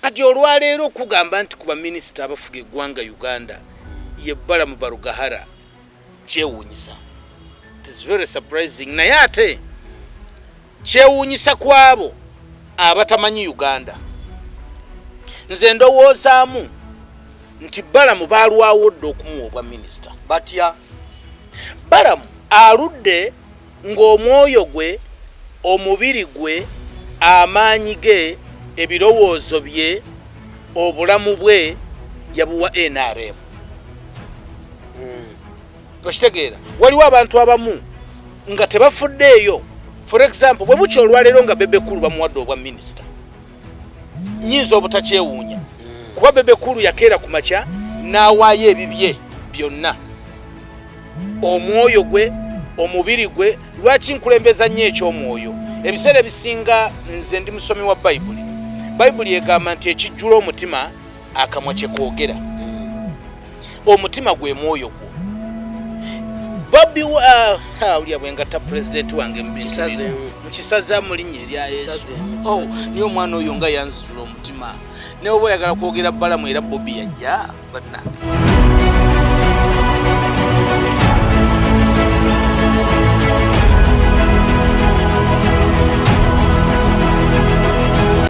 Kati olwaleero okugamba nti ku baminisita abafuga eggwanga Uganda ye Balaam Barugahara kyewuunyisa. It is very surprising, naye ate kyewuunyisa ku abo abatamanyi Uganda. Nze ndowoozaamu nti Balaam baalwawo dda okumuwa obwa minisita. Batya? Balaam aludde ng'omwoyo gwe, omubiri gwe, amaanyi ge, ebirowoozo bye, obulamu bwe yabuwa NRM. Okitegeera? Waliwo abantu abamu nga tebafuddeeyo. For example, bwe bukya olwaleero nga Bebe Cool bamuwadde obwa minisita, nyinza obutakyewuunya, kuba Bebe Cool yakeera ku makya n'awaayo ebibye byonna, omwoyo gwe, omubiri gwe. Lwaki nkulembeza nnyo eky'omwoyo? Ebiseera ebisinga nze ndi musomi wa Bayibuli. Bayibuli egamba nti ekijjula omutima akamwa kye koogera. Omutima gwe mwoyo gwo. Bobi ulya bwe ngatta pulezidenti wange mu bintu Kisazeemu. bino. Nkisaza mu linnya erya Yesu. Kisazeemu, Oh, kisazeemu. niye omwana oyo nga yanzijula omutima. Naye oba oyagala kwogera Balamu era Bobi yajja bannange.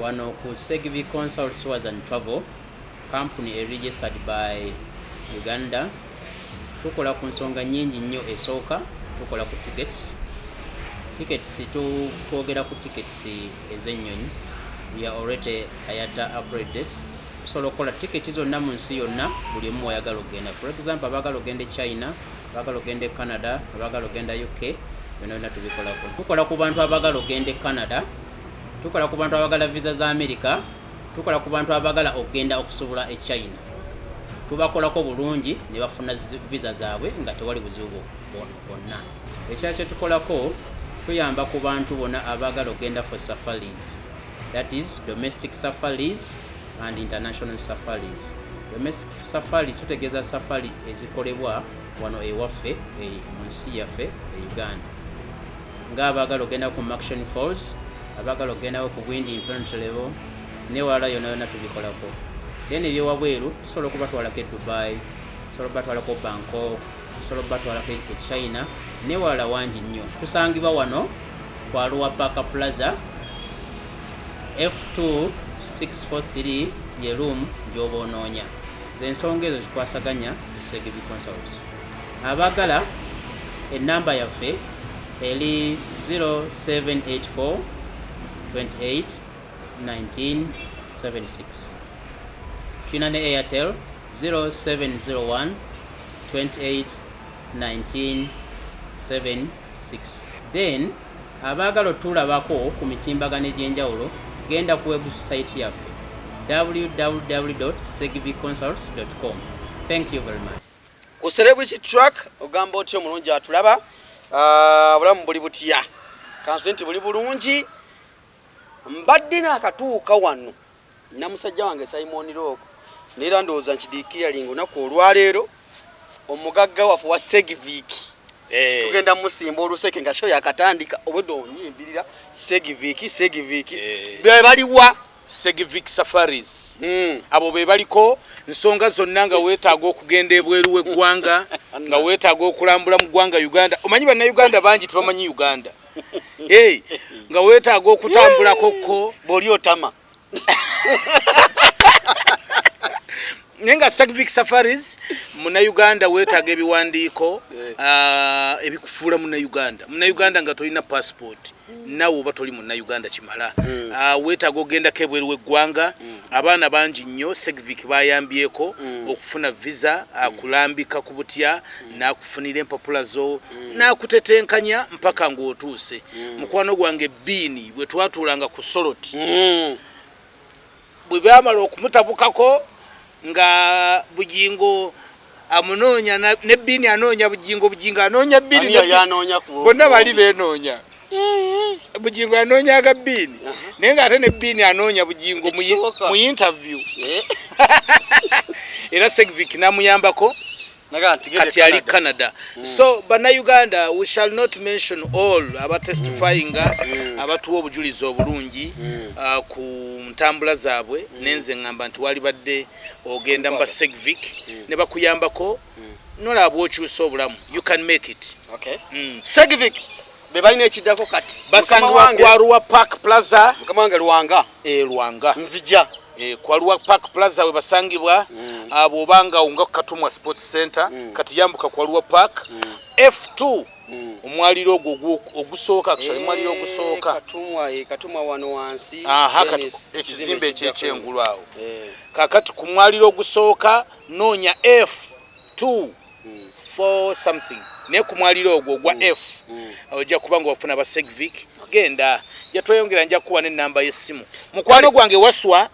Wano ku Segvi Consult Tours and Travel company e registered by Uganda, tukola ku nsonga nnyingi nnyo. Esooka, tukola ku tickets. Tickets, twogera ku tickets ez'ennyonyi. We are already IATA accredited. Tusobola okukola tiketi zonna mu nsi yonna, buli omu wayagala okugenda. For example, abaagala okugenda e China, abaagala okugenda e Canada, abaagala okugenda UK, byonna byonna tubikolako. Tukola ku bantu abaagala okugenda e Canada, tukola ku bantu abaagala visa za America, tukola ku bantu abaagala okugenda okusobola e China. Tubakolako bulungi ne bafuna visa zaabwe nga tewali buzibu bwonna. Ekirala kye tukolako, tuyamba ku bantu bonna abaagala okugenda for safaris, that is domestic safaris and international safaris. Domestic safaris tutegeeza safari ezikolebwa wano ewaffe mu nsi yaffe e Uganda, ng'abaagala okugenda ku Murchison Falls, abaagala okugendako ku Bwindi Impenetrable newalala yonna yonna tubikolako. Then ebyewabweru tusobola okubatwalako e Dubai, tusobola okubatwalako Bangkok, tusobola okubatwalako e China newalala wangi nnyo. Tusangibwa wano ku Arua Park Plaza, F2643 ye room gy'oba onoonya. Ze ensonga ezo zikwasaganya Segvi Consults. Abaagala enamba yaffe eri 0784 28 19 76. Tulina ne Airtel 0701 28 19 76. Then abaagala otulabako ku mitimbagano egy'enjawulo, genda ku website yaffe www.segviconsults.com. Thank you very much. Ku Celebrity Track, ogamba otya omulungi atulaba? Obulamu buli butya? Kansuubire nti buli bulungi. Mbadde naakatuuka wano na musajja wange Simon Rock, naye era ndowooza nkidiikiyalinga olunaku olwaleero omugagga waffe wa Segvic tugenda musimba oluseke nga show yakatandika. Obwedde onyimbirira Segvic, Segvic. Be baliwa? Segvic Safaris. Abo be baliko nsonga zonna nga weetaaga okugenda ebweru w'eggwanga, nga weetaaga okulambula mu ggwanga Uganda. Omanyi Bannayuganda bangi tebamanyi Uganda. Hey, nga weetaaga okutambulako ko bw'oli otama. Naye nga Segvic Safaris, Munnayuganda weetaaga ebiwandiiko ebikufuula Munnayuganda. Munnayuganda nga tolina passport, nawe oba toli Munnayuganda kimala. Weetaaga ogendako ebweru w'eggwanga. Abaana bangi nnyo Segvic bayambyeko okufuna visa, akulambika ku butya n'akufunira empapula zo n'akutetenkanya mpaka ng'otuuse. Mukwano gwange Biini bwe twatuulanga ku Soroti, bwe bamala okumutabukako nga Bugingo amunoonya ne Biini anoonya Bugingo, Bugingo anoonya Biini. Ani yali anoonya ku Bonna bali beenoonya. Bugingo anoonyaga Biini, naye ng'ate ne Biini anoonya Bugingo Ekisoboka. mu interview. Era Segvic n'amuyambako. Kati ali Canada. So Bannayuganda, we shall not mention all abatestifyinga, abatuwa obujulizi obulungi ku ntambula zaabwe. Nenze ŋŋamba nti walibadde ogenda mu Basegvic ne bakuyambako, nolaba bwokyusa obulamu. You can make it. Okay. Segvic be balina ekiddako kati. Basangibwa ku Arua Park Plaza. Mukama wange Lwanga. E Lwanga. Nzija. Ku Arua Park Plaza we basangibwa. Bw'obanga nga Katumwa Sports Center, kati yambuka ku Arua Park F2, omwaliro ogwo ogusooka, actually omwaliro ogusooka. Katumwa, Katumwa wano wansi. Aha, kati ekizimbe ekyekyengulu awo. Kakati ku mwaliro ogusooka noonya F2 4 something, naye ku mwaliro ogwo ogwa F ojja kuba nga wafuna ba Segvic. Genda jatweyongera, nja kuwa n'ennamba y'essimu. Mukwano gwange Waswa.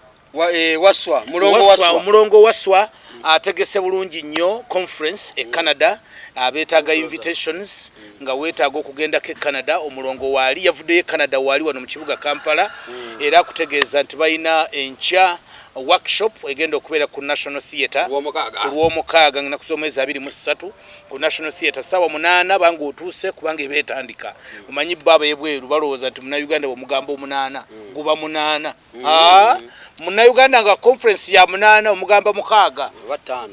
Waswa Mulongo. Waswa. Waswa. Omulongo Waswa ategese bulungi nnyo conference e Canada. Abeetaaga invitations, nga weetaaga okugendako e Canada, omulongo waali yavuddeyo e Canada, waali wano mu kibuga Kampala, era akutegeeza nti balina enkya workshop egenda okubeera ku National Theatre. Lwomukaaga. Ku Lwomukaaga, ennaku z'omwezi 23, ku National Theatre saawa 8. Banga otuuse, kubanga eba etandika. Omanyi bo ab'ebweru balowooza nti Munnayuganda bwomugamba 8 guba 8. Ah, Munnayuganda nga conference ya 8 omugamba 6 oba 5.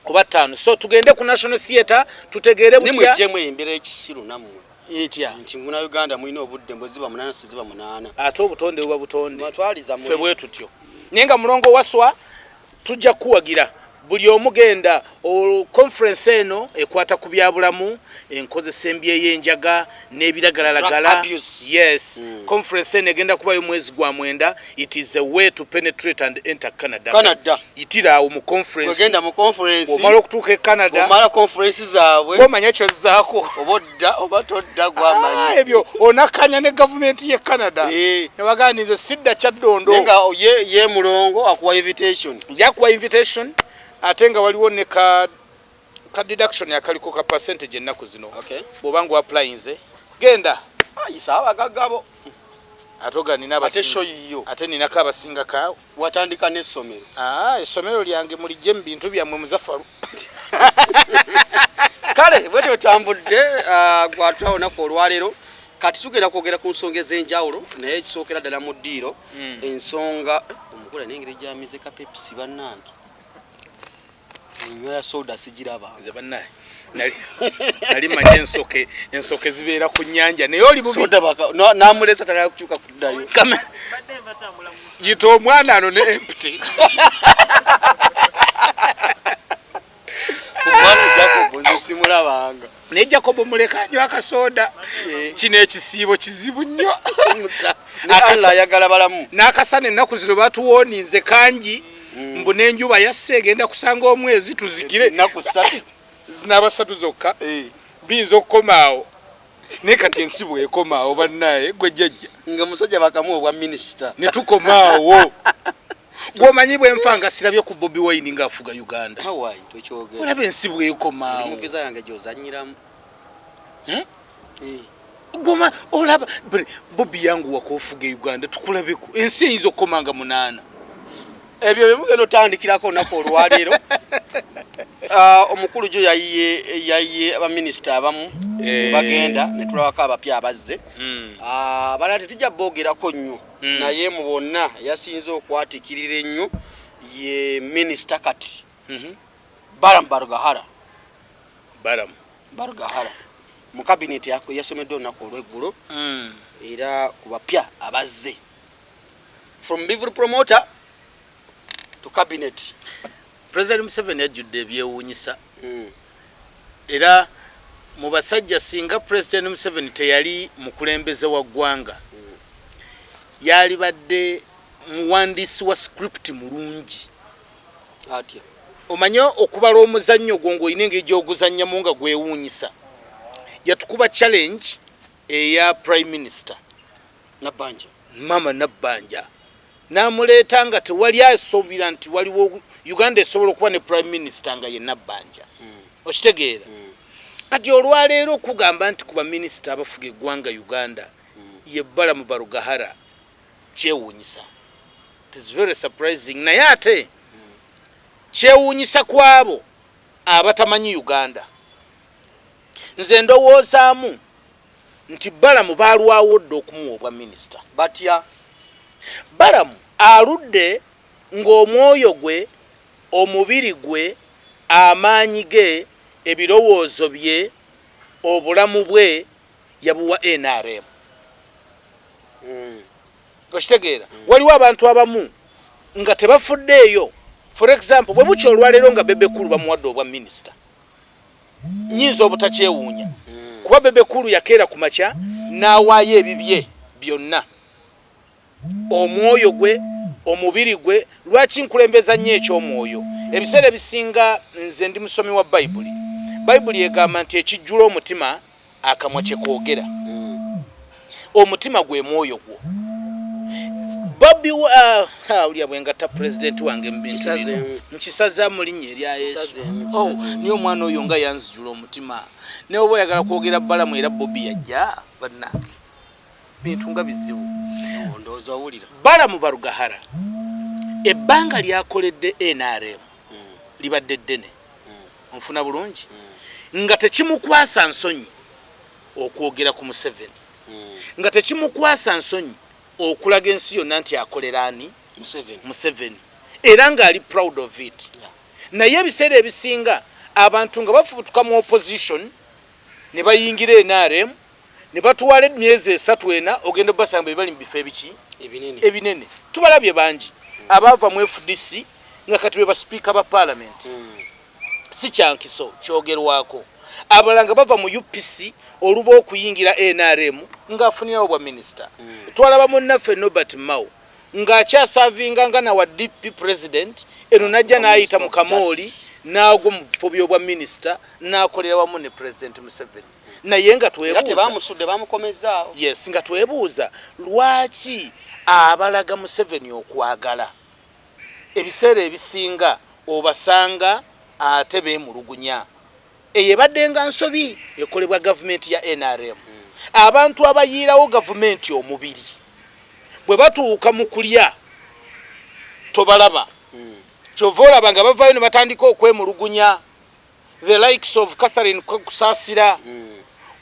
Oba 5. So tugende ku National Theatre tutegeere butya. Nimwejjemu embeera ekisiru nammwe. Etya? Nti Munnayuganda mulina obudde mbwe ziba 8, siziba 8. Ate obutonde buba butonde. Mwatwaliza. Ffe bwe tutyo, naye nga Mulongo Waswa tujja kuwagira buli omugenda. Conference eno ekwata ku byabulamu, enkozesa embi ey'enjaga n'ebiragalalagala. Drug abuse. Yes. Conference eno egenda kubayo mwezi gwa 9. It is a way to penetrate and enter Canada. Canada. Yitira awo mu conference. Ogenda mu conference. Omala okutuuka e Canada, omala conference zaabwe, omanya kyozzaako. Oba odda oba todda, gwamanyi. Ah, ebyo onakanya ne gavumenti ye Canada. Nebagaa nze sidda Kyaddondo. Naye nga ye Mulongo akuwa invitation. Yakuwa invitation, ate nga waliwo ne ka deduction akaliko ka percentage ennaku zino. Bw'oba nga applyinze, genda. Ayisa abagaggabo. Ate oga nina Ate abasinga. Show yiyo. Ate ninako abasinga kaawo. Watandika n'essomero. Ah, essomero lyange mulijje mu bintu byammwe, Muzafaru. Kale bwe tutambudde, gwatula olunaku olwaleero. Kati tugenda kwogera ku nsonga ez'enjawulo, naye ekisookera ddala mu ddiiro, ensonga omukula n'engeri gyamize ka Pepsi. Bannange, enywa ya soda sigiraba. Nze bannaye nali manye ensoke zibeera ku nnyanja, naye oli bubi. Soda namulesa tagala kukyuka kuddayo. Yita omwana ano ne empty. Omwana Jacob nze simulabanga. Naye Jacob muleka anywa akasoda. Kino ekisiibo kizibu nnyo. Ne Allah ayagala balamu. N'akasana ennaku zino batuwooninze kangi, mbu n'enjuba yasse egenda kusanga omwezi tuzigire. Ennaku 3. N'abasatu zokka biyinza okukomaawo, naye kati ensi bwekomaawo, bannaye, gwe jjajja. Nga musajja bakamuwa obwa minisita. Ne tukomaawo, gwomanyi bwenfa nga sirabye ku Bobi Wine ng'afuga Uganda. Hawaii tokyogera. Olaba ensi bwekomaawo. Mu visa yange gyozanyiramu. Eh? Goma olaba Bobi yanguwa kofuga Uganda tukulabeko. Ensi eyinza okukomanga 8. Ebyo byemugenda otandikirako olunaku olwaleero. Omukulu gyo yayiye abaminisita abamu bagenda, netulabako abapya abazze. Abalala tetujja boogerako nnyo, naye mu bonna yasinze okwatikirira ennyo ye minisita kati Baram Barugahara. Baram. Barugahara mu kabineti yasomeddwa olunaku olweggulo, era ku bapya abazze, from bivvulu promoter to cabinet. President Museveni ajjudde ebyewuunyisa. Era mu basajja, singa President Museveni teyali mukulembeze wa ggwanga, yalibadde muwandiisi wa script mulungi. Atya? Omanye okubala omuzannyo gwo ng'olina engeri gy'oguzannyamu nga gwewuunyisa. Yatukuba challenge eya prime minister Nabbanja. Mama Nabbanja n'amuleeta nga tewali asuubira nti waliwo Uganda esobola okuba ne prime minister nga ye Nabbanja. Okitegeera? Kati olwaleero okugamba nti ku baminisita abafuga eggwanga Uganda ye Balamu Barugahara kyewuunyisa. It is very surprising, naye ate kyewuunyisa ku abo. Abatamanyi Uganda, nze ndowoozaamu nti Balamu balwawo dda okumuwa obwa minisita. Batya? Balamu aludde ng'omwoyo gwe, omubiri gwe, amaanyi ge, ebirowoozo bye, obulamu bwe yabuwa NRM. Okitegeera? Waliwo abantu abamu nga tebafuddeeyo. For example, bwe bukya olwaleero nga Bebe Cool bamuwadde obwa minisita, nyinza obutakyewuunya, kuba Bebe Cool yakeera ku makya n'awaayo ebibye byonna, omwoyo gwe, omubiri gwe. Lwaki nkulembeza nnyo ekyomwoyo? Ebiseera ebisinga nze ndi musomi wa Bayibuli. Bayibuli egamba nti ekijjula omutima akamwa kyekoogera. Omutima gwe mwoyo gwo. Bobi ulya bwengatta pulezidenti wange mu bintu bino, nkisaza mu linnya erya Yesu. Oh, niye omwana oyo nga yanzijula omutima. Naye oba oyagala kwogera Balamu, era Bobi yajja. Bannange, bintu nga bizibu. Ndowooza owulira. Balamu Barugahara ebbanga lyakoledde NRM libadde ddene, onfuna bulungi, nga tekimukwasa nsonyi okwogera ku Museveni, nga tekimukwasa nsonyi okulaga ensi yonna nti akolera ani? Museveni. Museveni, era ng'ali proud of it. Naye ebiseera ebisinga abantu nga bafubutuka mu opposition ne bayingira NRM ne batwala emyezi 3, 4, ogenda obasanga be bali mu bifo ebiki? Ebinene. Ebinene. Tubalabye bangi abaava mu FDC nga kati be basipiika ba parliament, si kyankiso kyogerwako. Abalala nga bava mu UPC, oluba okuyingira NRM ng'afunirawo bwa minisita. Twalaba munnaffe Norbert Mao ng'akyaservinga nga nawa DP president eno, najja n'ayita mu kamooli n'agwa mu bifo by'obwa minisita n'akolera wamu ne President Museveni. Naye nga era twebuuza, tebamusudde, bamukomezaawo. Yes, nga twebuuza lwaki abalaga Museveni okwagala ebiseera ebisinga obasanga ate beemulugunya. Eyo ebadde nga nsobi ekolebwa gavumenti ya NRM. Abantu abayiirawo gavumenti omubiri, bwe batuuka mu kulya tobalaba. Kyova olaba nga bavaayo ne batandika okwemulugunya, the likes of Catherine Kusaasira,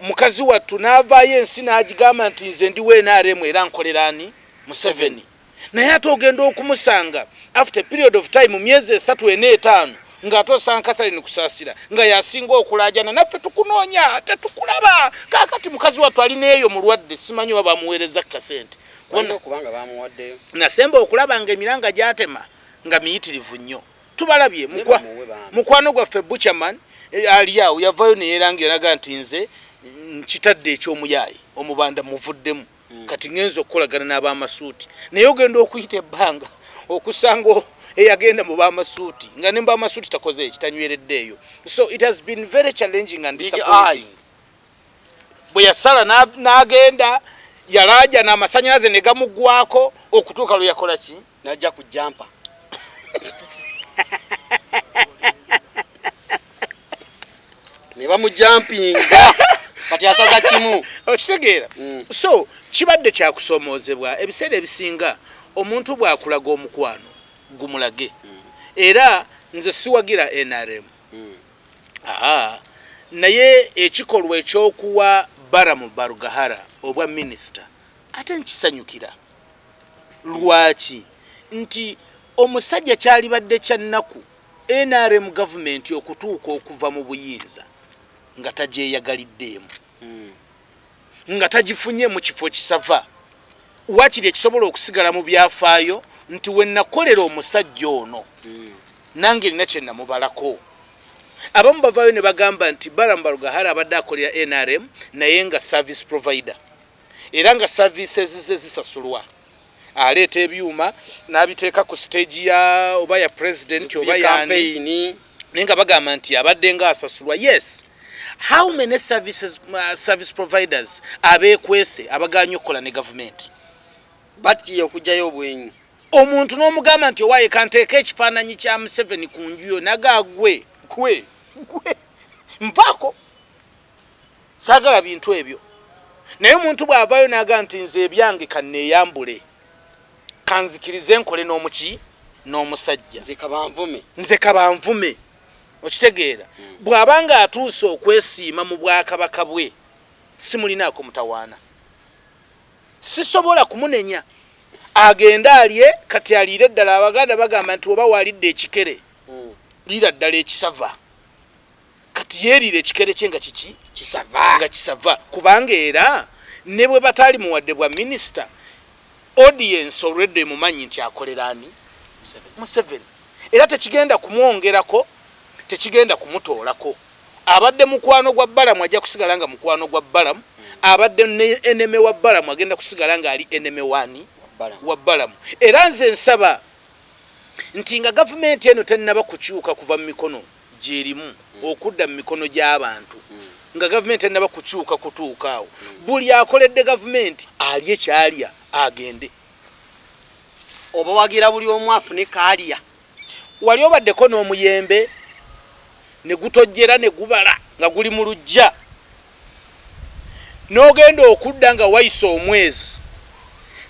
mukazi wattu n'avaayo ensi n'agigamba nti nze ndi wa NRM era nkolera ani? Museveni. Naye ate ogenda okumusanga after a period of time, mu myezi 3, 4, 5, ng'ate osanga Catherine Kusaasira nga yasinga okulaajana naffe, tukunoonya tetukulaba. Kaakati mukazi wattu alina eyo mulwadde, simanyi oba bamuweereza kasente. Balina okuba nga bamuwaddeyo. Nasemba okulaba nga emiranga gyatema nga miyitirivu nnyo. Tubalabye. Bamuwe bambi. Mukwano gwaffe Buchaman, ali awo yavayo neyerangira naga nti nze nkitadde ekyomuyaayi, omubanda muvuddemu, kati ngenza okukolagana n'abamasuuti. Naye ogenda okuyita ebbanga okusanga eyagenda mu bamasuuti nga ne mubamasuuti takoze ekitanywereddeeyo. So it has been very challenging and Big disappointing. Bwe yasala n'agenda yalaja n'amasanyalaze ne gamuggwako okutuuka lwe yakola ki? Najja ku jumper ne bamujumpinga, kati asaza kimu. Okitegeera? So kibadde kyakusomoozebwa. Ebiseera ebisinga omuntu bw'akulaga omukwano gumulage. Era nze siwagira NRM. Aa, naye ekikolwa ekyokuwa Balamu Barugahara obwa minisita ate nkisanyukira. Lwaki? Nti omusajja kyalibadde kya nnaku NRM gavumenti okutuuka okuva mu buyinza nga tagyeyagaliddeemu, nga tagifunye mu kifo kisava, wakiri ekisobola okusigala mu byafaayo nti we nakolera omusajja ono nange nina kye namubalako. Abamu bavaayo ne bagamba nti Balamu Barugahara abadde akolera NRM naye nga service provider, era nga services ze zisasulwa. Aleeta ebyuma n'abiteeka ku stage ya oba ya president oba yani, campaign. Naye nga bagamba nti abadde nga asasulwa. Yes, how many services, service providers abeekwese abaganye okukola ne gavumenti? Batya okugyayo obwenyi. Omuntu n'omugamba nti owaaye kanteeka ekifaananyi kya Museveni ku nju yo, naga gwe gwe gwe nvaako, saagala bintu ebyo. Naye omuntu bw'avaayo n'agamba nti nze ebyange kanneeyambule, kanzikirize nkole n'omuki n'omusajja, Nze kabanvume. Nze kabanvume. Okitegeera? Bw'abanga atuuse okwesiima mu bwakabaka bwe, simulinaako mutawaana, sisobola kumunenya. Agende alye, kati aliire ddala. Abaganda bagamba nti oba walidde ekikere, liira ddala ekisava. Kati yeeriira ekikere kye nga kiki? Kisava. Nga kisava, kubanga era ne bwe bataali muwadde bwa minisita, audience olwedde emumanyi nti akolera ani? Museveni. Era tekigenda kumwongerako, tekigenda kumutoolako. Abadde mukwano gwa Balamu, ajja kusigala nga mukwano gwa Balamu. Abadde enemy wa Balamu, agenda kusigala nga ali enemy wani? Wa Balamu. Era nze nsaba nti nga gavumenti eno tennaba kukyuka kuva mu mikono gyerimu okudda mu mikono gy'abantu, nga gavumenti tennaba kukyuka kutuuka awo, buli akoledde gavumenti alye kyalya agende. Oba wagira buli omu afune kaalya. Wali obaddeko n'omuyembe ne gutojjera ne gubala nga guli mu luggya, n'ogenda okudda nga wayise omwezi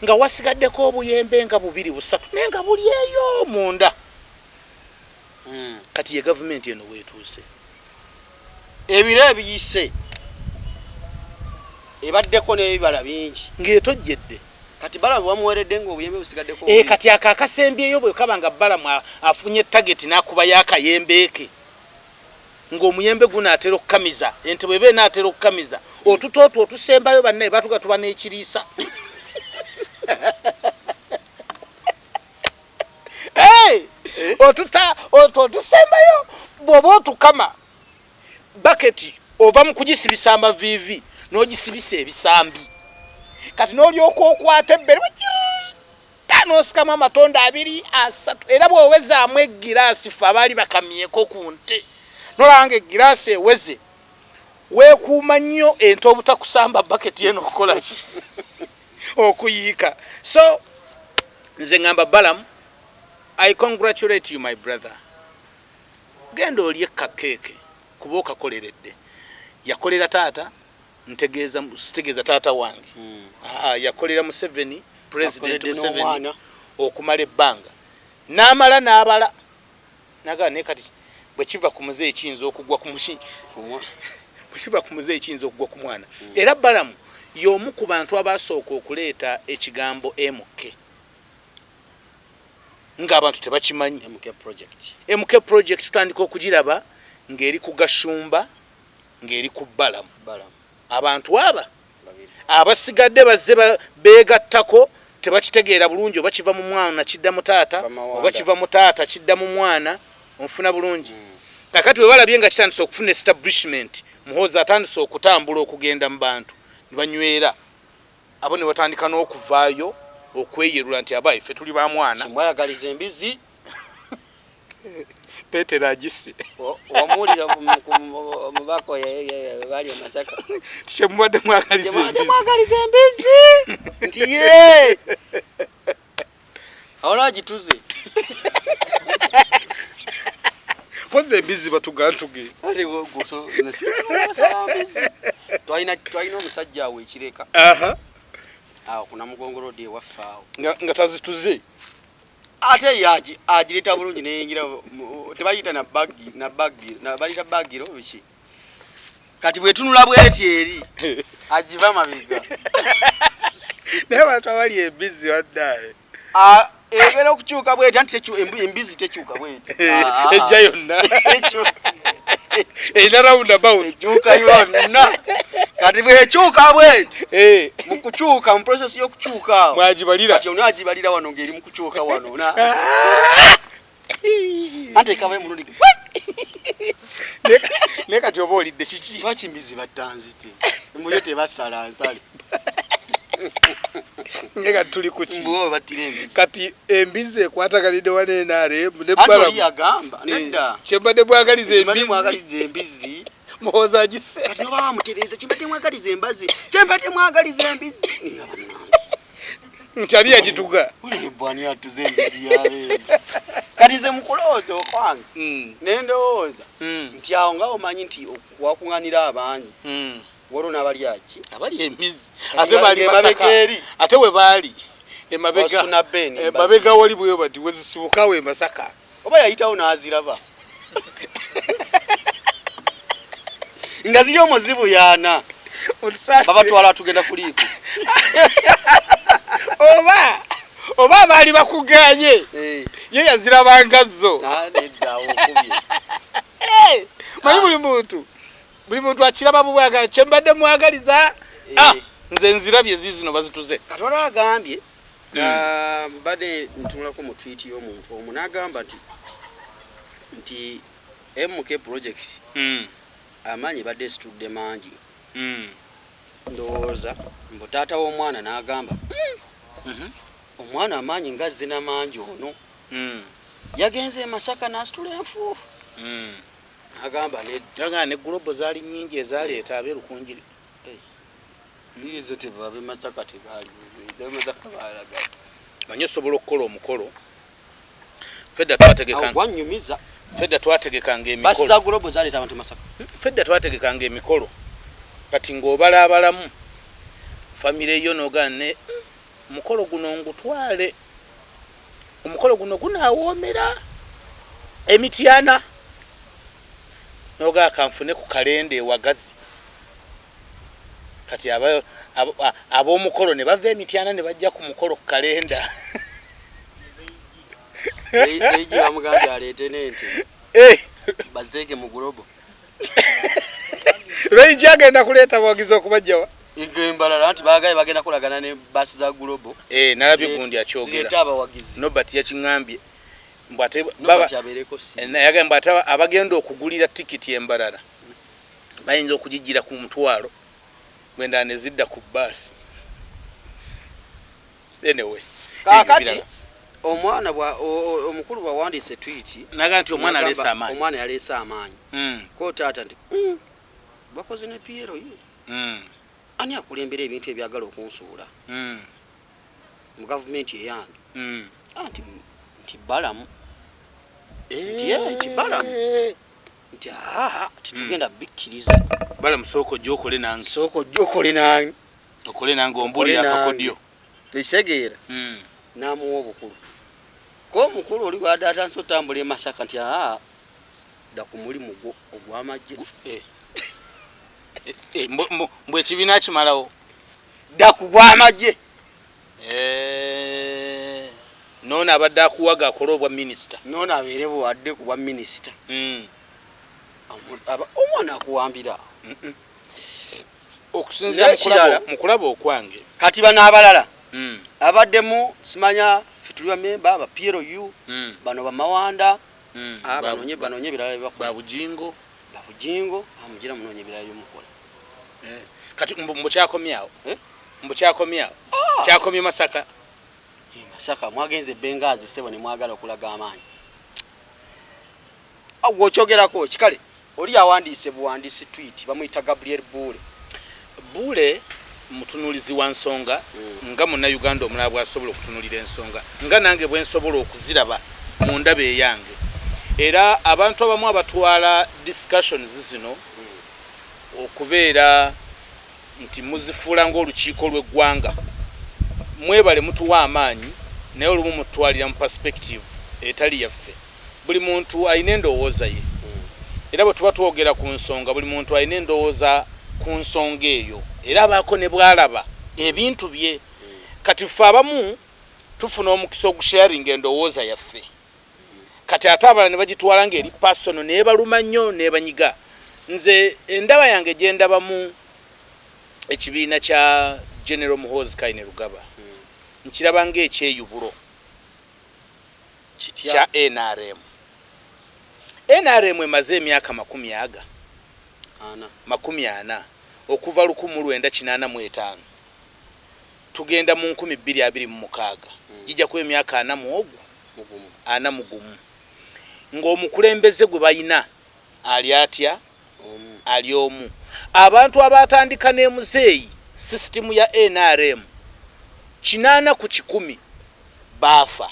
nga wasigaddeko obuyembe nga bubiri busatu, naye nga buli eyo munda? Kati ye gavumenti eno weetuuse. Ebiro ebiyise ebaddeko n'ebibala bingi. Ng'etojjedde. Kati Balamu bamuweredde nga obuyembe busigaddeko. E, kati ako akasembyeyo bwe kaba nga Balamu afunye target n'akubayo akayembe ke ng'omuyembe gunaatera okukamiza, ente bweba enaatera okukamiza otuta otwo otusembayo, bannaye batuga tuba n'ekiriisa. Hey! Otuta otwo otusembayo, bw'oba otukama, baketi ova mu kugisibisa amaviivi n'ogisibisa ebisambi. Kati n'olyoka okwata ebbere ta n'osikamu amatondo abiri asatu, era bw'owezaamu egiraasi, fe abaali bakamyeko ku nte, nolaba nga egiraasi eweze, weekuuma nnyo ente obutakusamba baketi eno okukola ki? Okuyiika. So nze ngamba Balamu, I congratulate you, my brother. Genda olye kakeeke kuba okakoleredde. Yakolera taata, ntegeeza sitegeeza taata wange. Aa, yakolera Museveni, President Akoledde Museveni n'omwana. Okumala ebbanga, n'amala n'abala nagaa. Naye kati bwe kiva ku muzeeyi kiyinza okugwa ku muki? Bwe kiva ku muzeeyi kiyinza okugwa ku mwana. Era Balamu y'omu ku bantu abasooka okuleeta ekigambo MK ng'abantu tebakimanyi. MK project. MK project tutandika okugiraba ng'eri ku Gashumba, ng'eri ku Balamu. Balamu. Abantu aba babiri abasigadde bazze beegattako, tebakitegeera bulungi oba kiva mu mwana kidda mu taata, Bamawanda. oba kiva mu taata kidda mu mwana. Onfuna bulungi? Kakati bwe balabye nga kitandise okufuna establishment, Muhoozi atandise okutambula okugenda mu bantu ne banywera abo, ne batandika n'okuvaayo okweyerula nti abaye ffe tuli ba mwana. Kimwayagaliza embizi. Petero agisse. Wamuwulira omubaka bali e Masaka? Kyemubadde mwagaliza embizi. Mwagaliza embizi nti ye awala agituze. Pozi embizi batugantuge. Twalina omusajja awo ekireka awo kunamugongo road ewaffe awo. Nga tazituze. Ate ye agireeta bulungi neyingira, tebaliyita na bagi na bagi baliyita bagiro biki. Kati bwetunula bweti eri agiva mabega. Naye abantu abali embizi waddaye. Ebeera okukyuka bweti anti embizi tekyuka bweti. Ejja yonna, erina round about. Ekyuka yonna. Kati bwekyuka bweti, mu kukyuka, mu process y'okukyuka awo mwagibalira. Kati ono agibalira wano ng'eri mu kukyuka wano na anti ekaba emulundi. Naye kati oba olidde kiki? Lwaki mbizi battanzite mbuyo tebasala nsale? Naye kati tuli kuki? Mbuwe battira embizi. Kati embizi ekwataganidde wa NRM ne Anti oli Balamu? yagamba nedda. Kyembadde mwagaliza Kimbadde embizi. mwagaliza embizi. Muhoozi agisse. Kati noba bamutereeza, kimbadde mwagaliza embazi, kyembadde mwagaliza embizi. Nti ali yagituga. Bwani atuze embizi yabeeri? Kati nze mukulowooza okwange nendowooza nti awo nga omanyi nti wakuŋŋanira abangi, waliwo n'abali aki? Abali embizi. Kati Ate bali emabega Masaka. eri. Ate we baali emabega. Wasuna Ben embazi. Emabega wali bwe bati wezisibukawo e Masaka. Oba yayitawo n'aziraba. Nga ziri omwo zibuyaana. Otusaasire. Babatwala tugenda kuliiko. Oba abaali bakuganye ye yazirabanga zo. Ah, nedda, awo okubye. Manyi buli muntu akiraba bubwaga kyembadde mwagaliza. Nze nzirabye ziizino bazituze. Katwala agambye, mbadde ntunulako mu tweet y'omuntu omu n'agamba nti MK project amaanyi badde esitudde mangi. Ndowooza mbu taata w'omwana n'agamba, omwana amaanyi nga azzina mangi ono. Yagenze e Masaka n'asitula enfuufu. Agamba nedda. Yagamba ne Global zaali nnyingi ezaaleeta ab'e Rukungiri. Ezo tebaba Masaka tebaali. Ezo Masaka baalaga. Manyi osobola okukola omukolo. Fedda twategekanga. Awo gwanyumiza. Fedda twategekanga emikolo. Basi za Global zaaleeta abantu e Masaka. Fedda twategekanga emikolo. Kati ng'obala abalamu famire yo n'ogamba ne omukolo guno ngutwale. Omukolo guno gunaawoomera emityana. N'ogamba kanfune ku kalenda ewagazi. Kati ab'omukolo ne bava emityana ne bajja ku mukolo ku kalenda. Eiji bamugambye aleete n'ente. Baziteeke mu Global. Lweiji agenda kuleeta abawagizi okubajjawa. Embalala nti baagaye bagenda kukolagana ne baasi za Global. Nalabye gundi akyogera. Zireete abawagizi. Nobert yakiŋŋambye. Mbu ate Nobert baba abeereko si. Yagambye mbu ate abagenda okugulira tikiti embalala bayinza okugijjira ku mutwalo bwenda ne zidda ku bbaasi. Anyway, Kaakati, ebyo birala. omwana bwa, omukulu bw'awandiise tweet, Naga nti omwana n'agamba aleese amaanyi. Omwana yaleese amaanyi. Ko taata nti, bakoze ne Piero ye. Ani akulembera ebintu ebyagala okunsuula? Mu gavumenti eyange. Nti Balamu. Nti, nti Balamu. Nti, titugenda bikkiriza. Balamu sooka ojje okole nange. Sooka ojje okole nange. Okole nange ombuulire Okole nange. akakodyo. Tekitegeera. N'amuwa obukulu. Ko omukulu oli bw'adde atandise otambula e Masaka nti, dda ku mulimu gwo ogw'amagye. Mbu ekibiina kimalawo. Dda ku gw'amagye. Noono abadde akuwaga akole obwa minisita. Noono abeere bwadde ku bwa minisita. Omwana akuwambira. Okusinziira Naye kirala. mu kulaba okwange. Kati bano abalala. Abaddemu simanya fitulwa memba aba PLU, bano bamawanda, banonye ebirala bye bakola. Ba Bujingo. Ba Bujingo, amugira munonye ebirala byemukola. Kati mbu kyakomyawo? Mbu kyakomyawo? Kyakomye Masaka. Masaka mwagenze Benghazi ssebo ne mwagala okulaga amaanyi. Awo okyogerako ki? Kale oli yawandiise buwandiisi tweet bamuyita Gabriel Bule. Bule mutunuulizi wa nsonga nga munnayuganda omulala bw'asobola okutunuulira ensonga nga nange bwe nsobola okuziraba mu ndaba eyange. Era abantu abamu abatwala discussions zino okubeera nti muzifuula ng'olukiiko lw'eggwanga, mwebale mutuwa amaanyi, naye olumu mutwalira mu perspective etali yaffe. Buli muntu alina endowooza ye, era bwe tuba twogera ku nsonga buli muntu alina endowooza ku nsonga eyo, era abaako ne bw'alaba ebintu bye. Kati ffe abamu tufuna omukisa ogusharinga endowooza yaffe, kati ate abalala ne bagitwala ng'eri personal neebaluma nnyo neebanyiga. Nze endaba yange gye ndabamu ekibiina kya General Muhoozi Kainerugaba nkiraba ng'ekyeyubulo kya NRM. NRM emaze emyaka makumi aga makumi ana okuva lukumu lwenda kinaana mu etaano tugenda mu nkumi bbiri abiri mu mukaaga, gijja kuba emyaka ana mu ogwo ana mu gumu ng'omukulembeze gwe balina ali atya? Ali omu. Abantu abatandika ne muzeeyi sisitimu ya NRM 8 ku 100 baafa,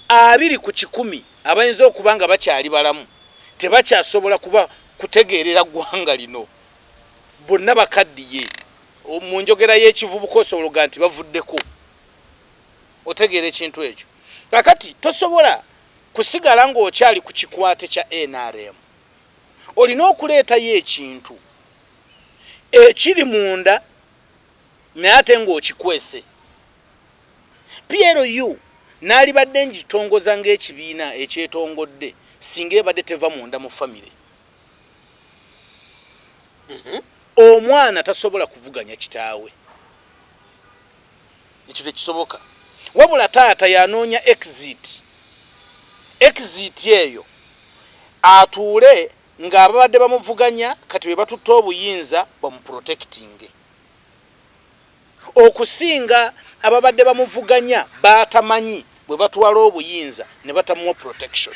2 ku 100 abayinza okuba nga bakyali balamu tebakyasobola kuba kutegeerera ggwanga lino, bonna bakaddiye. Mu njogera y'ekivubuka osobola okugamba nti bavuddeko. Otegeera ekintu ekyo. Kakati tosobola kusigala ng'okyali ku kikwate kya NRM. Olina okuleetayo ekintu ekiri munda naye ate ng'okikwese. PLU naalibadde ngitongoza ng'ekibiina ekyetongodde singa ebadde teva munda mu famire. Omwana tasobola kuvuganya kitaawe, ekyo tekisoboka. Wabula taata yanoonya exit, exit eyo atuule ng'ababadde bamuvuganya kati bwe batutte obuyinza bamuprotectinge okusinga ababadde bamuvuganya baatamanyi bwe batwala obuyinza ne batamuwa protection.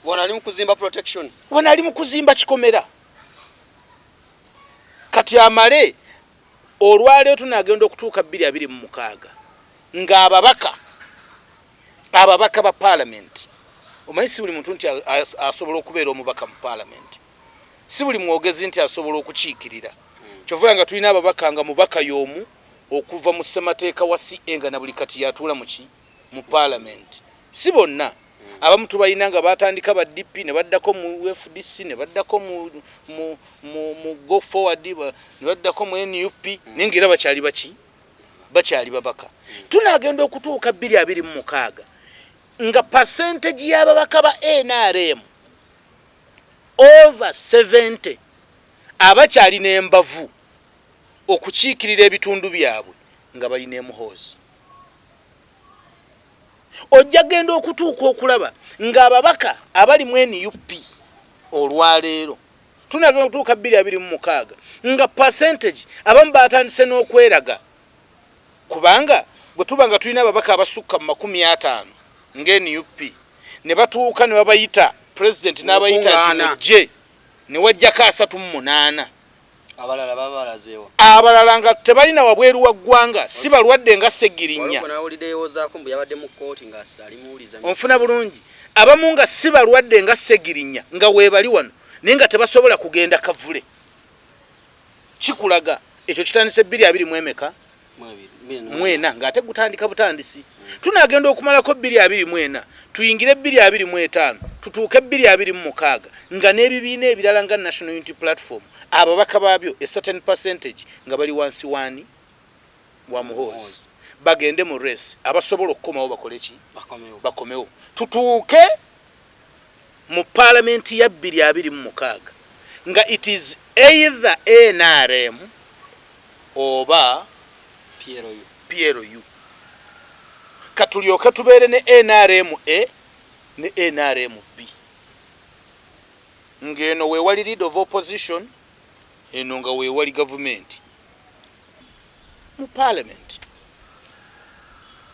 Wano ali mu kuzimba protection, wano ali mu kuzimba kikomera. Kati amale olwaleero tunagenda okutuuka 2026 ng'ababaka ababaka ba parliament, omanyi si buli muntu nti asobola okubeera omubaka mu parliament, si buli mwogezi nti asobola okukiikirira. Kyovula nga tulina ababaka nga mubaka y'omu okuva mu ssemateeka wa CA nga na buli kati yatuula muki mu parliament. Si bonna, abamu tubalina nga batandika ba DP ne baddako mu FDC ne baddako mu Go Forward ne baddako mu NUP, naye nga era bakyali baki bakyali babaka. Tunagenda okutuuka 2026 nga percentage y'ababaka ba NRM over 70 abakyalina embavu okukiikirira ebitundu byabwe nga balina emuhoozi. Ojja genda okutuuka okulaba ng'ababaka abali mu NUP olwaleero tunagenda okutuuka 2026 nga percentage abamu batandise n'okweraga, kubanga bwe tuba nga tulina ababaka abasukka mu 50 nga NUP ne batuuka ne babayita president n'abayita nti mujje, ne wajjako 38, abalala babalazeewo, abalala nga tebalina wabweru wa ggwanga, si balwadde nga Segirinya. Onfuna bulungi? Abamu nga si balwadde nga Segirinya nga weebali wano naye nga tebasobola kugenda kavule. Kikulaga ekyo kitandise bbiri abiri mu emeka mwena ng'ate gutandika butandisi. Tunagenda okumalako 2024, tuyingire 2025, tutuuke 2026 nga n'ebibiina ebirala nga National Unity Platform ababaka baabyo a certain percentage nga bali wansi waani wa Muhoozi, bagende mu race, abasobola okukomawo bakole ki, bakomewo, tutuuke mu paalamenti ya 2026 nga it is either NRM oba PLU. PLU. Katulyoke tubeere ne NRM A ne NRM B, ng'eno weewali leader of opposition, eno nga weewali gavumenti mu parliament.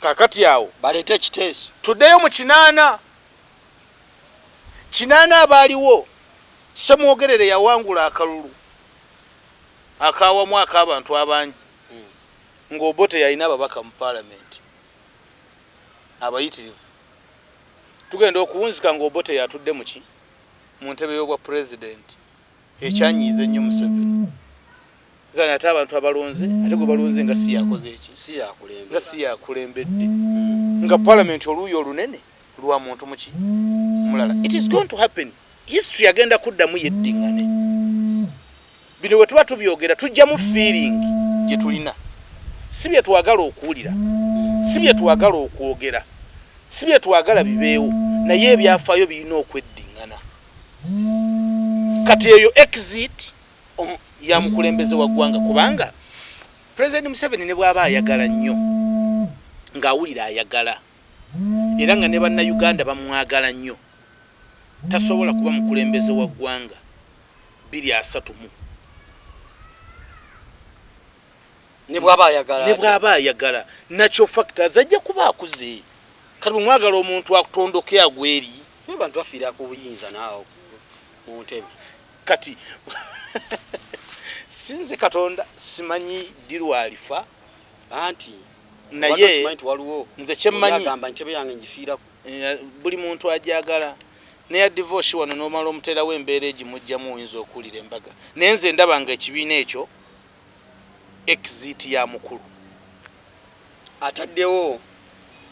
Kakati awo baleete ekiteeso, tuddeyo mu 88 abaaliwo. Semwogerere yawangula akalulu akawamu ak'abantu abangi ng'Obote yalina ababaka mu paalamenti abayitirivu. Tugenda okuwunzika ng'Obote yatudde muki mu ntebe y'obwa pulezidenti, ekyanyiiza ennyo Museveni gana ate abantu abalonze, ate gwe balonze nga si yakoze eki, nga si yakulembedde, nga paalamenti oluuyi olunene lwa muntu muki mulala. It is going to happen. History agenda kuddamu yeddiŋŋane. Bino bwe tuba tubyogera tujjamu feeling gye tulina, si bye twagala okuwulira, si bye twagala okwogera, si bye twagala bibeewo, naye ebyafaayo birina okweddiŋŋana. Kati eyo exit ya mukulembeze wa ggwanga, kubanga President Museveni ne bw'aba ayagala nnyo, ng'awulira ayagala, era nga ne Bannayuganda bamwagala nnyo, tasobola kuba mukulembeze wa ggwanga 2030 mu ne bw'aba ayagala, ne bw'aba ayagala. Natural factors, ajja kuba akuze. Kati bwe mwagala omuntu atondoke agweri, bantu bafiira ku buyinza naawo mu ntebe. Kati sinze Katonda, simanyi ddi lwalifa. Anti naye waliwo nze kyemmanyi, agamba entebe yange ngifiirako. Buli muntu ajagala neya divorce wano n'omala omuteerawo embeera egimugjamu, oyinza okuwulira embaga. Naye nze ndaba nga ekibiina ekyo exit ya mukulu. Ataddewo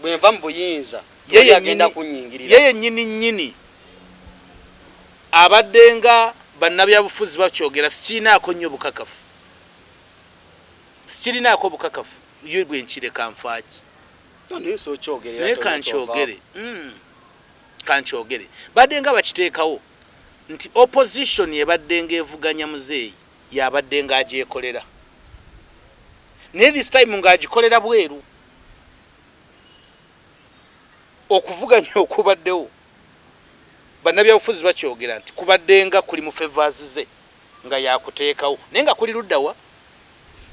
bwenva mu buyinza agenda kunyingirira. Ye yennyini nnyini. Abadde nga bannabyabufuzi bakyogera, sikirinaako nnyo bukakafu, sikirinaako bukakafu. Yo bwe nkireka nfaaki? Naye kankyogere, kankyogere. Badde nga bakiteekawo nti opposition ebadde nga evuganya muzeeyi yabadde nga agyekolera, naye this time ng'agikolera bweru. Okuvuganya okubaddewo, bannabyabufuzi bakyogera nti kubadde nga kuli mu favours ze, nga yakuteekawo, naye nga kuli luddawa.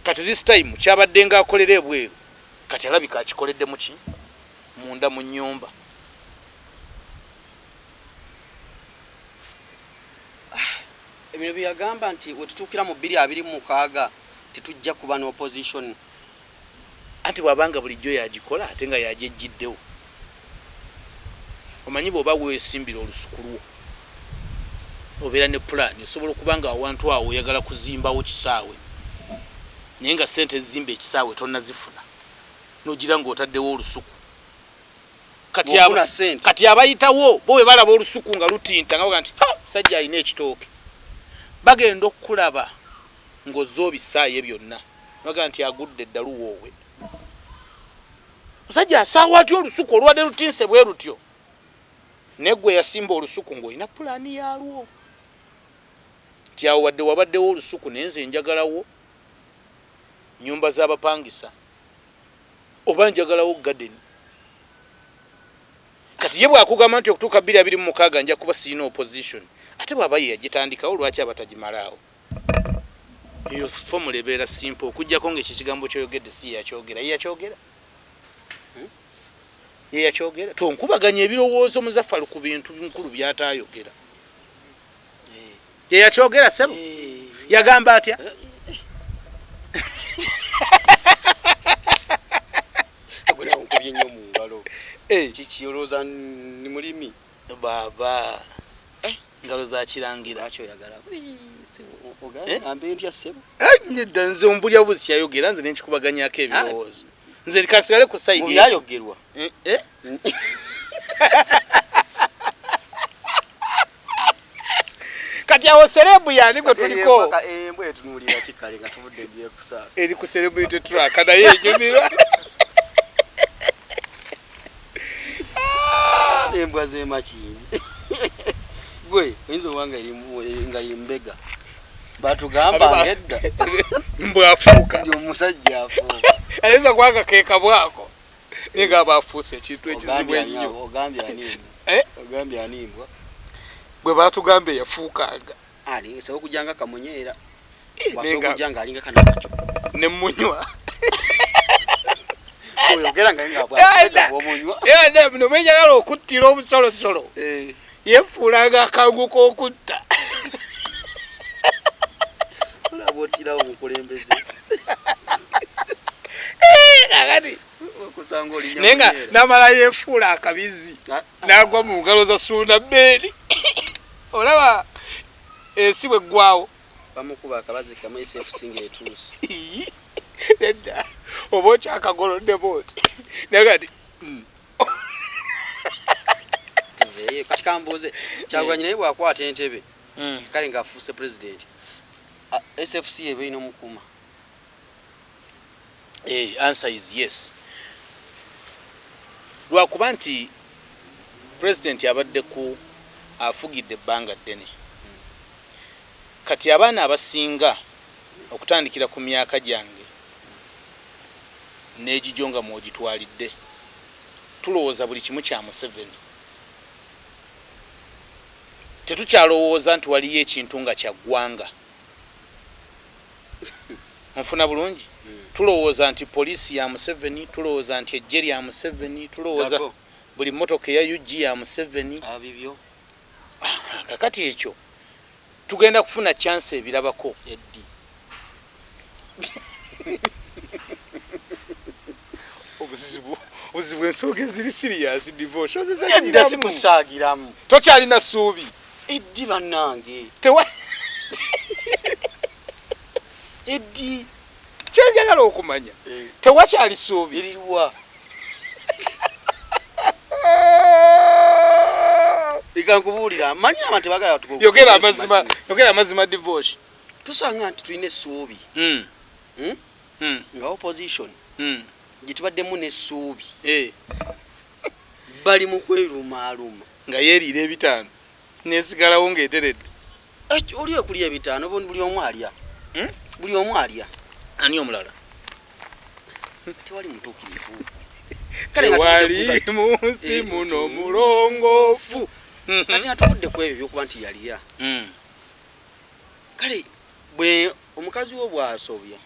Kati this time kyabadde nga akolera ebweru, kati alabika akikoledde muki? Munda mu nyumba. Ebino byeyagamba nti wetutuukira mu 2026 tetujja kuba n'opposition. Anti bw'abanga bulijjo yagikola ate nga yagyejjiddewo. Omanyi bw'oba weesimbira olusuku lwo, obeera ne pulaani. Osobola okuba nga awantu awo oyagala kuzimbawo kisaawe, naye nga sente ezizimba ekisaawe tonnazifuna, nogira ng'otaddewo olusuku. Kati abayitawo bo bwe balaba olusuku nga lutinta, nga baga nti, "Ha, musajja alina ekitooke." Bagenda okukulaba ng'ozza obisaaye byonna, baga nti agudde eddalu. Woowe, musajja asaawa atya olusuku olubadde lutinse bwe lutyo? Naye gwe yasimba olusuku ng'olina pulaani yaalwo nti awo wadde wabaddewo olusuku, naye nze njagalawo nyumba z'abapangisa oba njagalawo garden. Kati ye bwakugamba nti okutuuka 2026 nja kuba sirina opposition, ate bw'aba ye yagitandikawo, lwaki aba tagimalaawo? Eyo formula ebeera simple, okugjako nga ekyo ekigambo kyoyogedde si yeyakyogera. Yeyakyogera, yeyakyogera. Tonkubaganya ebirowoozo Muzafalu ku bintu nkulu byatayogera. Yeyakyogera sebo? Yagamba atya? Nkubye nnyo mu ngalo. Kiki, olowooza ni mulimi? Baba, ngalo za kirangira. Lwaki oyagala ogambe ntya, ssebo? Nedda, nze ombulya buzi kyayogera, nze nenkikubaganyako ebirowoozo. Nze kasigale ku side. Byayogerwa. Eh? Kati awo celeb yani gwe tuliko? Embwa etunuulira kikale nga tuvudde byekusaaka. Eri ku celebrity track, naye enyumira. Embwa z'emakindi, gwe oyinza oba nga nga yembega batugamba ngedda. Mbwafuuka. Ndi omusajja afuuka. Ayinza kubanga keeka bwako, naye nga aba afuuse ekintu ekizibu ennyo. Ogambye ani? Eh? Ogambye ani mbwa? Bwe batugamba eyafuukanga. Alinga okujja nga kamunyeera. Naye wasobola okujja nga alinga kano kaco. Nemunywa. Oyogera nga nga bwomunywa. Nomwenjagala okuttira obusolosolo, yefuulanga akangu k'okutta. Olaba otirawo omukulembeze. Kakati okusanga olinya naye nga munyeera. Namala yefuula akabizi, n'agwa mu ngalo za Suuna Beeni. Olaba ensi bweggwawo. Bamukuba akabazi kamu, SFC ng'etuuse. Nedda, oba okyakagoloddemu oti, naye kati Tuveeyo. Kati kambuuze, Kyagulanyi naye bw'akwata entebe, kale ng'afuuse president, SFC eba erina omukuuma? Answer is yes, lwakuba nti president abadde ku afugidde ebbanga ddene. Kati abaana abasinga okutandikira ku myaka gyange n'egijo nga mwogitwalidde, tulowooza buli kimu kya Museveni. Tetukyalowooza nti waliyo ekintu nga kya ggwanga. Nfuna bulungi? Tulowooza nti poliisi ya Museveni, tulowooza nti ejje lya Museveni, tulowooza Gago. Buli mmotoka eya UG ya Museveni. Abibyo. Kakati ekyo tugenda kufuna chance ebirabako. Eddi. Obuzibu ensonga eziri serious, divorce. Edda sikusaagiramu. Tokyalina ssuubi. Eddi bannange. Tewa. Eddi. Kyenjagala okumanya, tewakyali ssuubi? Eriwa? Leka nkubuulira, manyi abantu tebagala Yogera amazima, yogera amazima, divorce. Tusanga nti tulina essuubi. Nga opposition gye tubaddemu n'essuubi, bali mu kwerumaaluma. Nga yeeriira 5 nesigalawo ng'eteredde. Oli ekulya 5, buli omu alya. Buli omu alya. Ani omulala? Tewali mutuukirivu. Kale nga tuvudde Tewali mu nsi muno mulongoofu. Kati nga tuvudde ku ebyo ebyokuba nti yalya, kale bwe omukazi wo bw'asobya,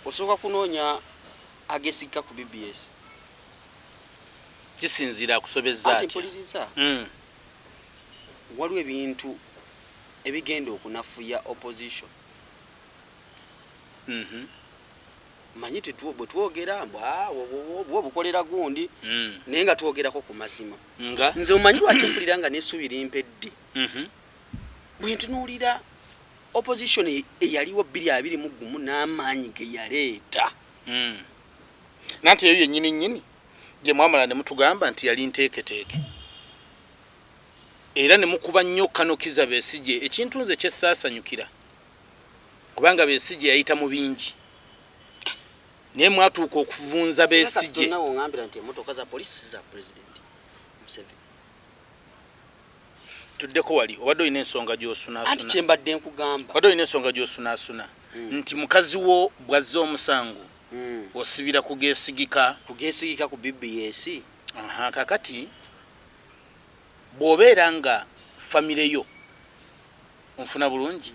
osooka kunoonya agesigika ku BBS. Kisinziira akusobezza Anti atya. mpuliriza, waliwo ebintu ebigenda okunafuya opposition. Manyi bwe twogera mbu, "Ah, bwo bukolera gundi," naye nga twogerako ku mazima. Nga Nze omanyi lwaki mpulira nga n'essuubi limpedde? Bwe ntunuulira opposition eyaliwo 2021 n'amaanyi ge yaleeta. Nanti eyo yennyini nnyini gye mwamala ne mutugamba nti yali nteeketeeke, era ne mukuba nnyo kanokiza Besigye, ekintu nze kyessaasanyukira, kubanga Besigye yayita mu bingi, naye mwatuuka okuvunza Besigye. Nawe oŋambira nti emotoka za polisi za President Museveni. Tuddeko wali obadde olina ensonga Anti gy'osunaasuna. Kyembadde nkugamba. Obadde olina ensonga gy'osunaasuna nti mukazi wo bw'azza omusango, osibira kugeesigika. Kugesigika ku BBS. Aha, kakati bw'obeera nga famire yo, onfuna bulungi,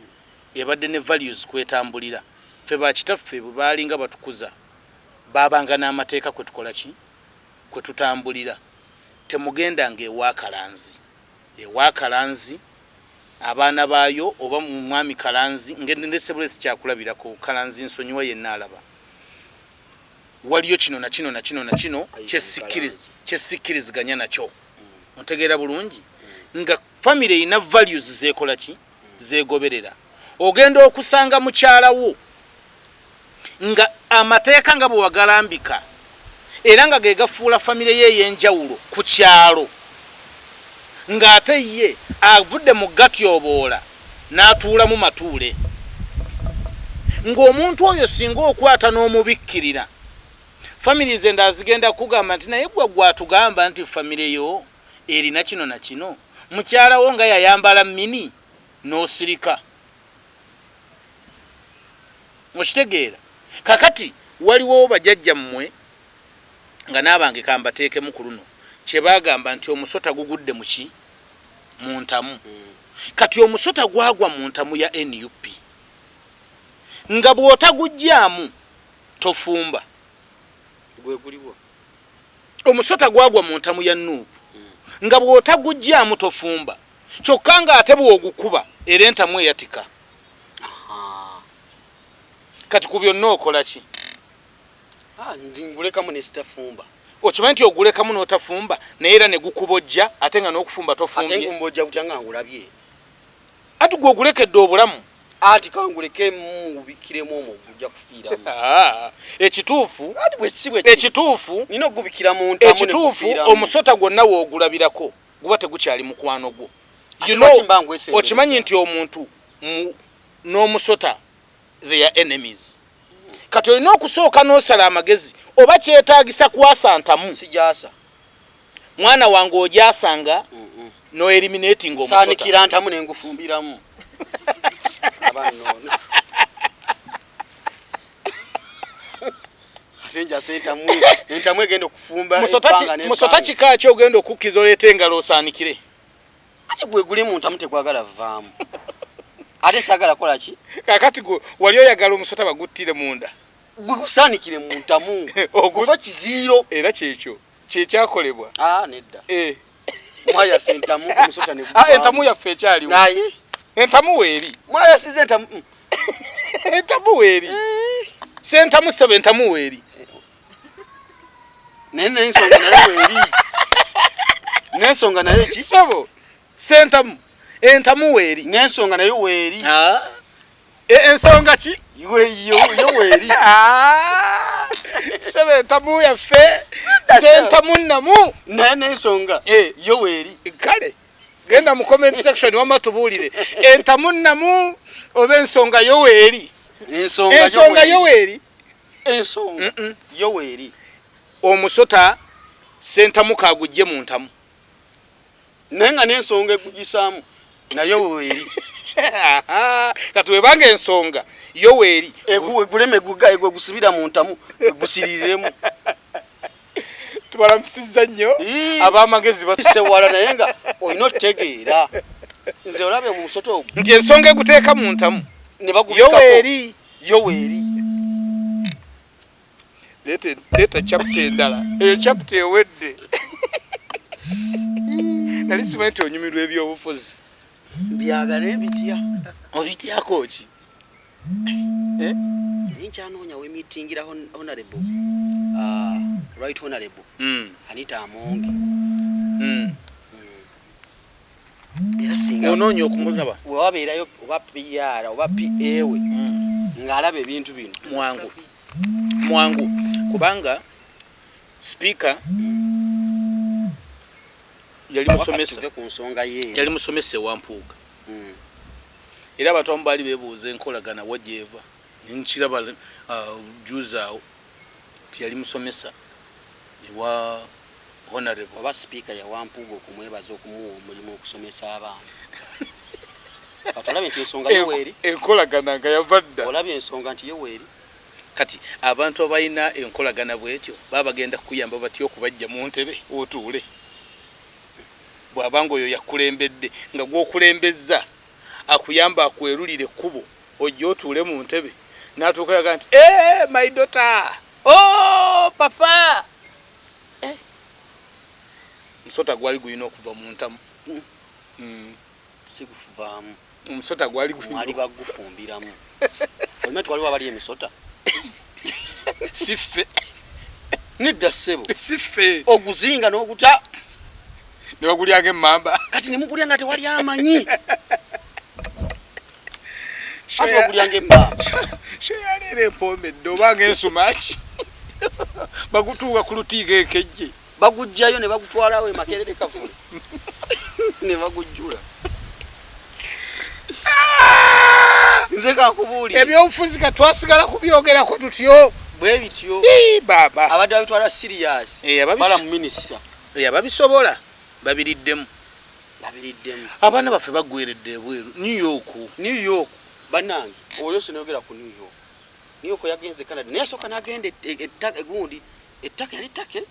ebadde ne values kwetambulira, ffe bakitaffe bwe baalinga batukuza babanga n'amateeka kwe tukola ki, kwe tutambulira. Temugendanga ewa Kalanzi, ewa Kalanzi abaana baayo oba mu mwami Kalanzi ngendesebulesi kyakulabirako. Kalanzi nsonyiwa yenna alaba waliyo kino na kino na kino na kino Ayi, Kalanzi. kyesikkiriziganya nakyo. Otegeera bulungi nga famire erina values zekola ki, zegoberera. Ogenda okusanga mukyala wo nga amateeka nga bwe wagalambika era nga ge gafuula famire ye ey'enjawulo ku kyalo, ng'ate ye avudde mu gatyoboola n'atuula mu matuule, ng'omuntu oyo singa okwata n'omubikkirira, families endala zigenda kugamba nti naye gwe gwatugamba nti famire yo erina kino na kino, mukyala wo nga yayambala mini n'osirika. Okitegeera? Kakati waliwo bajjajja mmwe nga n'abange kambateekemu ku luno kye bagamba nti omusota gugudde muki, mu ntamu. Kati omusota gwagwa mu ntamu ya NUP, nga bw'otaguggyaamu tofumba. Gwe guliwo. Omusota gwagwa mu ntamu ya NUP, nga bw'otaguggyaamu tofumba, kyokka ng'ate bw'ogukuba era entamu eyatika. Kati ku byonna okola ki? Ah, ngulekamu nesitafumba. Okimanyi nti ogulekamu n'otafumba, naye era ne gukubojja, ate nga n'okufumba Ate tofumbye. Ngumbojja kutya nga ngulabye? Ati gwe ogulekedde obulamu. Ati kangulekemu ngubikiremu omwo, gujja kufiiramu. Ah, ekituufu Ati bwe si bwe kiri. Ekituufu Nina okugubikira mu ntamu ne ekituufu gufiiramu. Omusota gwonna woogulabirako guba tegukyali mukwano gwo. Ate You know, lwaki mba ngwesembereza? Okimanyi nti omuntu n'omusota they are enemies. Kati olina okusooka n'osala amagezi oba kyetaagisa kwasa ntamu. Sijasa. Mwana wange, ogyasanga no eliminating omusota. Saanikira ntamu nengufumbiramu abaana ono. Ate njasa entamu, entamu egenda okufumba Musota ebbanga n'ebbanga. Musota kika ki ogenda okukkiza oleeta engalo osaanikire? Ate gwe guli mu ntamu tegwagala vaamu, ate saagala kola ki? Kakati gwe wali oyagala omusota baguttire munda. Gwe gusaanikire mu ntamu gufa kiziiro. Era kyekyo kyekyakolebwa. Ah, nedda. Eh. Mwayasa entamu omusota ne Ah, guvaamu. entamu yaffe ekyaliwo. Naye Entamu weeri. Mwayasiza entamu. Entamu weeri, sentamu sebe, entamu weeri. Naye n'ensonga naye weeri, n'ensonga naye ki? Sebo, sentamu, entamu weeri. N'ensonga naye weeri. Ah. Ensonga ki? Yo weeri. Ah. Sebe entamu yaffe sentamu nnamu. Naye n'ensonga yo weeri. Kale genda mu comment section wamma tubuulire, entamu nnamu oba ensonga yo weeri? Ensonga yo weeri. Ensonga yo weeri. Omusota sentamu kagujje mu ntamu, naye nga n'ensonga egugisaamu nayo weeri. Kati webanga ensonga yo weeri, eguleme gusibira mu ntamu, gusiriremu. Tubalamusizza nnyo ab'amagezi. Sewala, naye nga olina otegeera nze olabe mu musota ogwo nti ensonga eguteeka mu ntamu yo weeri. Yo weeri. Leeta chapter endala, eyo chapter ewedde. Nali simanyi nti onyumirwa ebyobufuzi. Mbyagala, ebitya. Obityako ki? Naye nkyanoonya wemitingira honorable, right honorable Anita Amongi. Era singa Onoonya okumulaba. Wewabeerayo oba PR oba PA we ng'alaba ebintu bino. Mwangu mwangu, kubanga sipiika yali musomesa. Tuve ku nsonga ye. Yali musomesa ewa Mpuuga. Era abantu abamu baali beebuuza enkolagana wa gyeva. Nkiraba juzaawo nti yali musomesa ewa honorable. Oba sipiika yawa Mpuuga okumwebaza okumuwa omulimu okusomesa abaana. Kati olabye nti ensonga yoweeri. Enkolagana nga yava dda. Olabye ensonga nti yoweeri. Kati abantu abalina enkolagana bwetyo baba bagenda kukuyamba batya okubajja mu ntebe otuule, bw'abanga oyo yakulembedde nga gwokulembezza akuyamba akwerulira ekkubo ojja otuule mu ntebe, n'atuuka yaga nti, "Eh, my daughter, oh papa." Eh. Omusota gwali gulina okuva mu ntamu. Si guvaamu. Omusota gwali mwali gulina bagufumbiramu. Olina twaliwo abali emisota. Si ffe. Nedda ssebo. Si ffe. Oguzinga n'oguta. Ne bagulyako emmamba. Kati ne mugulya nga tewali amanyi, ati bagulyanga emmamba. Sho yaleero empoomedde obanga ensumaki bagutuuka ku lutiigo enkejje. Bagugjayo ne bagutwalawo emakerere kavule ne bagujjula. Nze kankubuulire. Ebyobufuzi ka twasigala kubyogerako tutyo. Bwe bityo. Ii, baaba. Abadde babitwala serious. Eh, bala mu minisita. Ababisobola babiriddemu. Babiriddemu. Abaana baffe baggweredde ebweru, New York. New York, bannange, oli osinayogera ku New York. New York yagenze Canada, naye yasooka n'agenda egundi ettaka yali ttake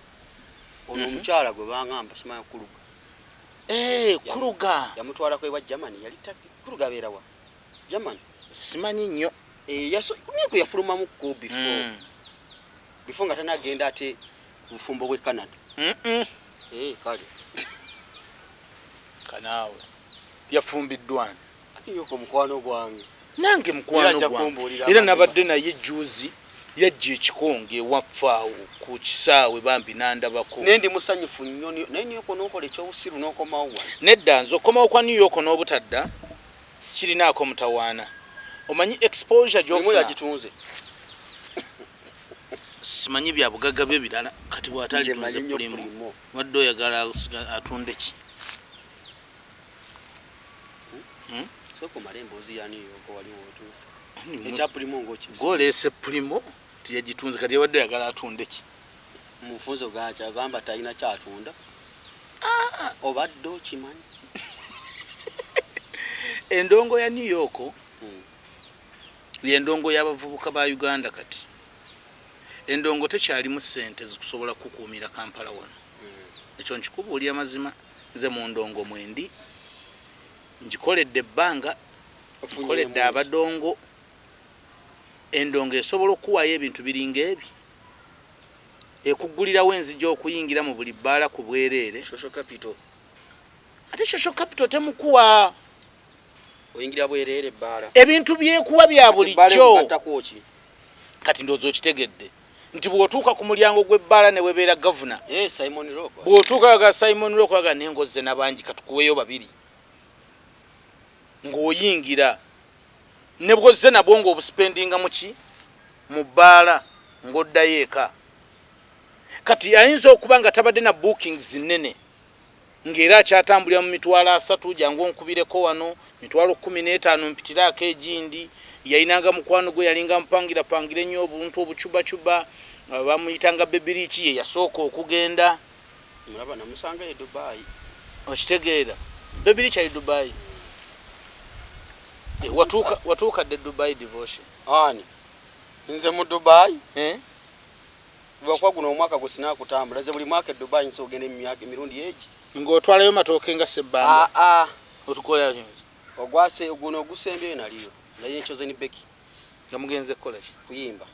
ono omukyala gwe baŋŋamba simanya Kuluga. Eh, Kuluga. Yamutwalako ewa Germany, yali ttake. Kuluga abeerawa? Germany? Simanyi nnyo. Eh, New York yafulumamuko before before nga tanagenda ate bufumbo bwe Canada. Eh, kale. Kanaawe yafumbiddwani? New York omukwano gwange. Nange Era mukwano ajja gwange. kumbuulira Era amazima. nabadde naye juzi, yajja ekikonge ewaffe awo ku kisaawe, bambi nandabako. Naye ndi musanyufu nnyo, naye New York n'okola ekyobusiru n'okomawo wano. Nedda, nze okomawo kwa New York n'obutadda sikirinaako mutawaana. Omanyi exposure Mulimu gyofuna. yagitunze. Simanyi bya bugagga bye birala. Kati Nze bw'atalitunze manyi nnyo Primo, Primo. wadde oyagala atunde ki? Sooka omale emboozi ya New York, waliwo otuuse ekya Primo ng'okisi. Gwoleese Primo tiyagitunze, kati yabadde oyagala atunde ki? Mufunzo gaaki agamba talina kyatunda, obadde okimanyi? Endongo ya New York yendongo y'abavubuka ba Uganda. Kati endongo tekyalimu ssente zikusobola kukuumira Kampala wano. Ekyo nkikubuulira mazima, nze mu ndongo mwendi ngikoledde ebbanga, nkoledde abadongo. Endongo esobola okuwaayo ebintu biringa ebi ekuggulirawo enzija okuyingira mu buli bbaala ku bwereere. Social capital. Ate social capital temukuwa. Oyingira bwereere ebbaala. Ebintu byekuwa bya bulijjo. Bulijjo ki? Kati ndowooza okitegedde nti bw'otuuka ku mulyango gw'ebbaala ne webeera gavuna, Eh, Simon Rock. bw'otuuka ga Simon Rock aga nengoze n'abangi, katukuweeyo babiri ng'oyingira, ne bwozze nabwo ng'obuspendinga muki mu bbaala ng'oddayo eka. Kati ayinza okuba nga tabadde na bookings nnene, ng'era akyatambulira mu 300,000, jangu onkubireko wano, 15,000 mpitiraako egindi. Yalinanga mukwano gwe yalinga mupangira pangira ennyo obuntu obucubacuba, bamuyitanga Bebiriki, ye yasooka okugenda. Mulaba namusanga e Dubai. Okitegeera, Bebiriki ali Dubai. Watuuka dde Dubai, Devotion? Ani, nze mu Dubai? Eh? Lwakuba guno omwaka gwe sinakutambula. Nze buli mwaka e Dubai nsobola ogenda emyaka emirundi egi. Ng'otwalayo matooke nga sebbanga? Aa. Otukola? Ogwase guno ogusembyeyo naliyo naye Chosen Becky. Nga mugenze kukola ki? Kuyimba.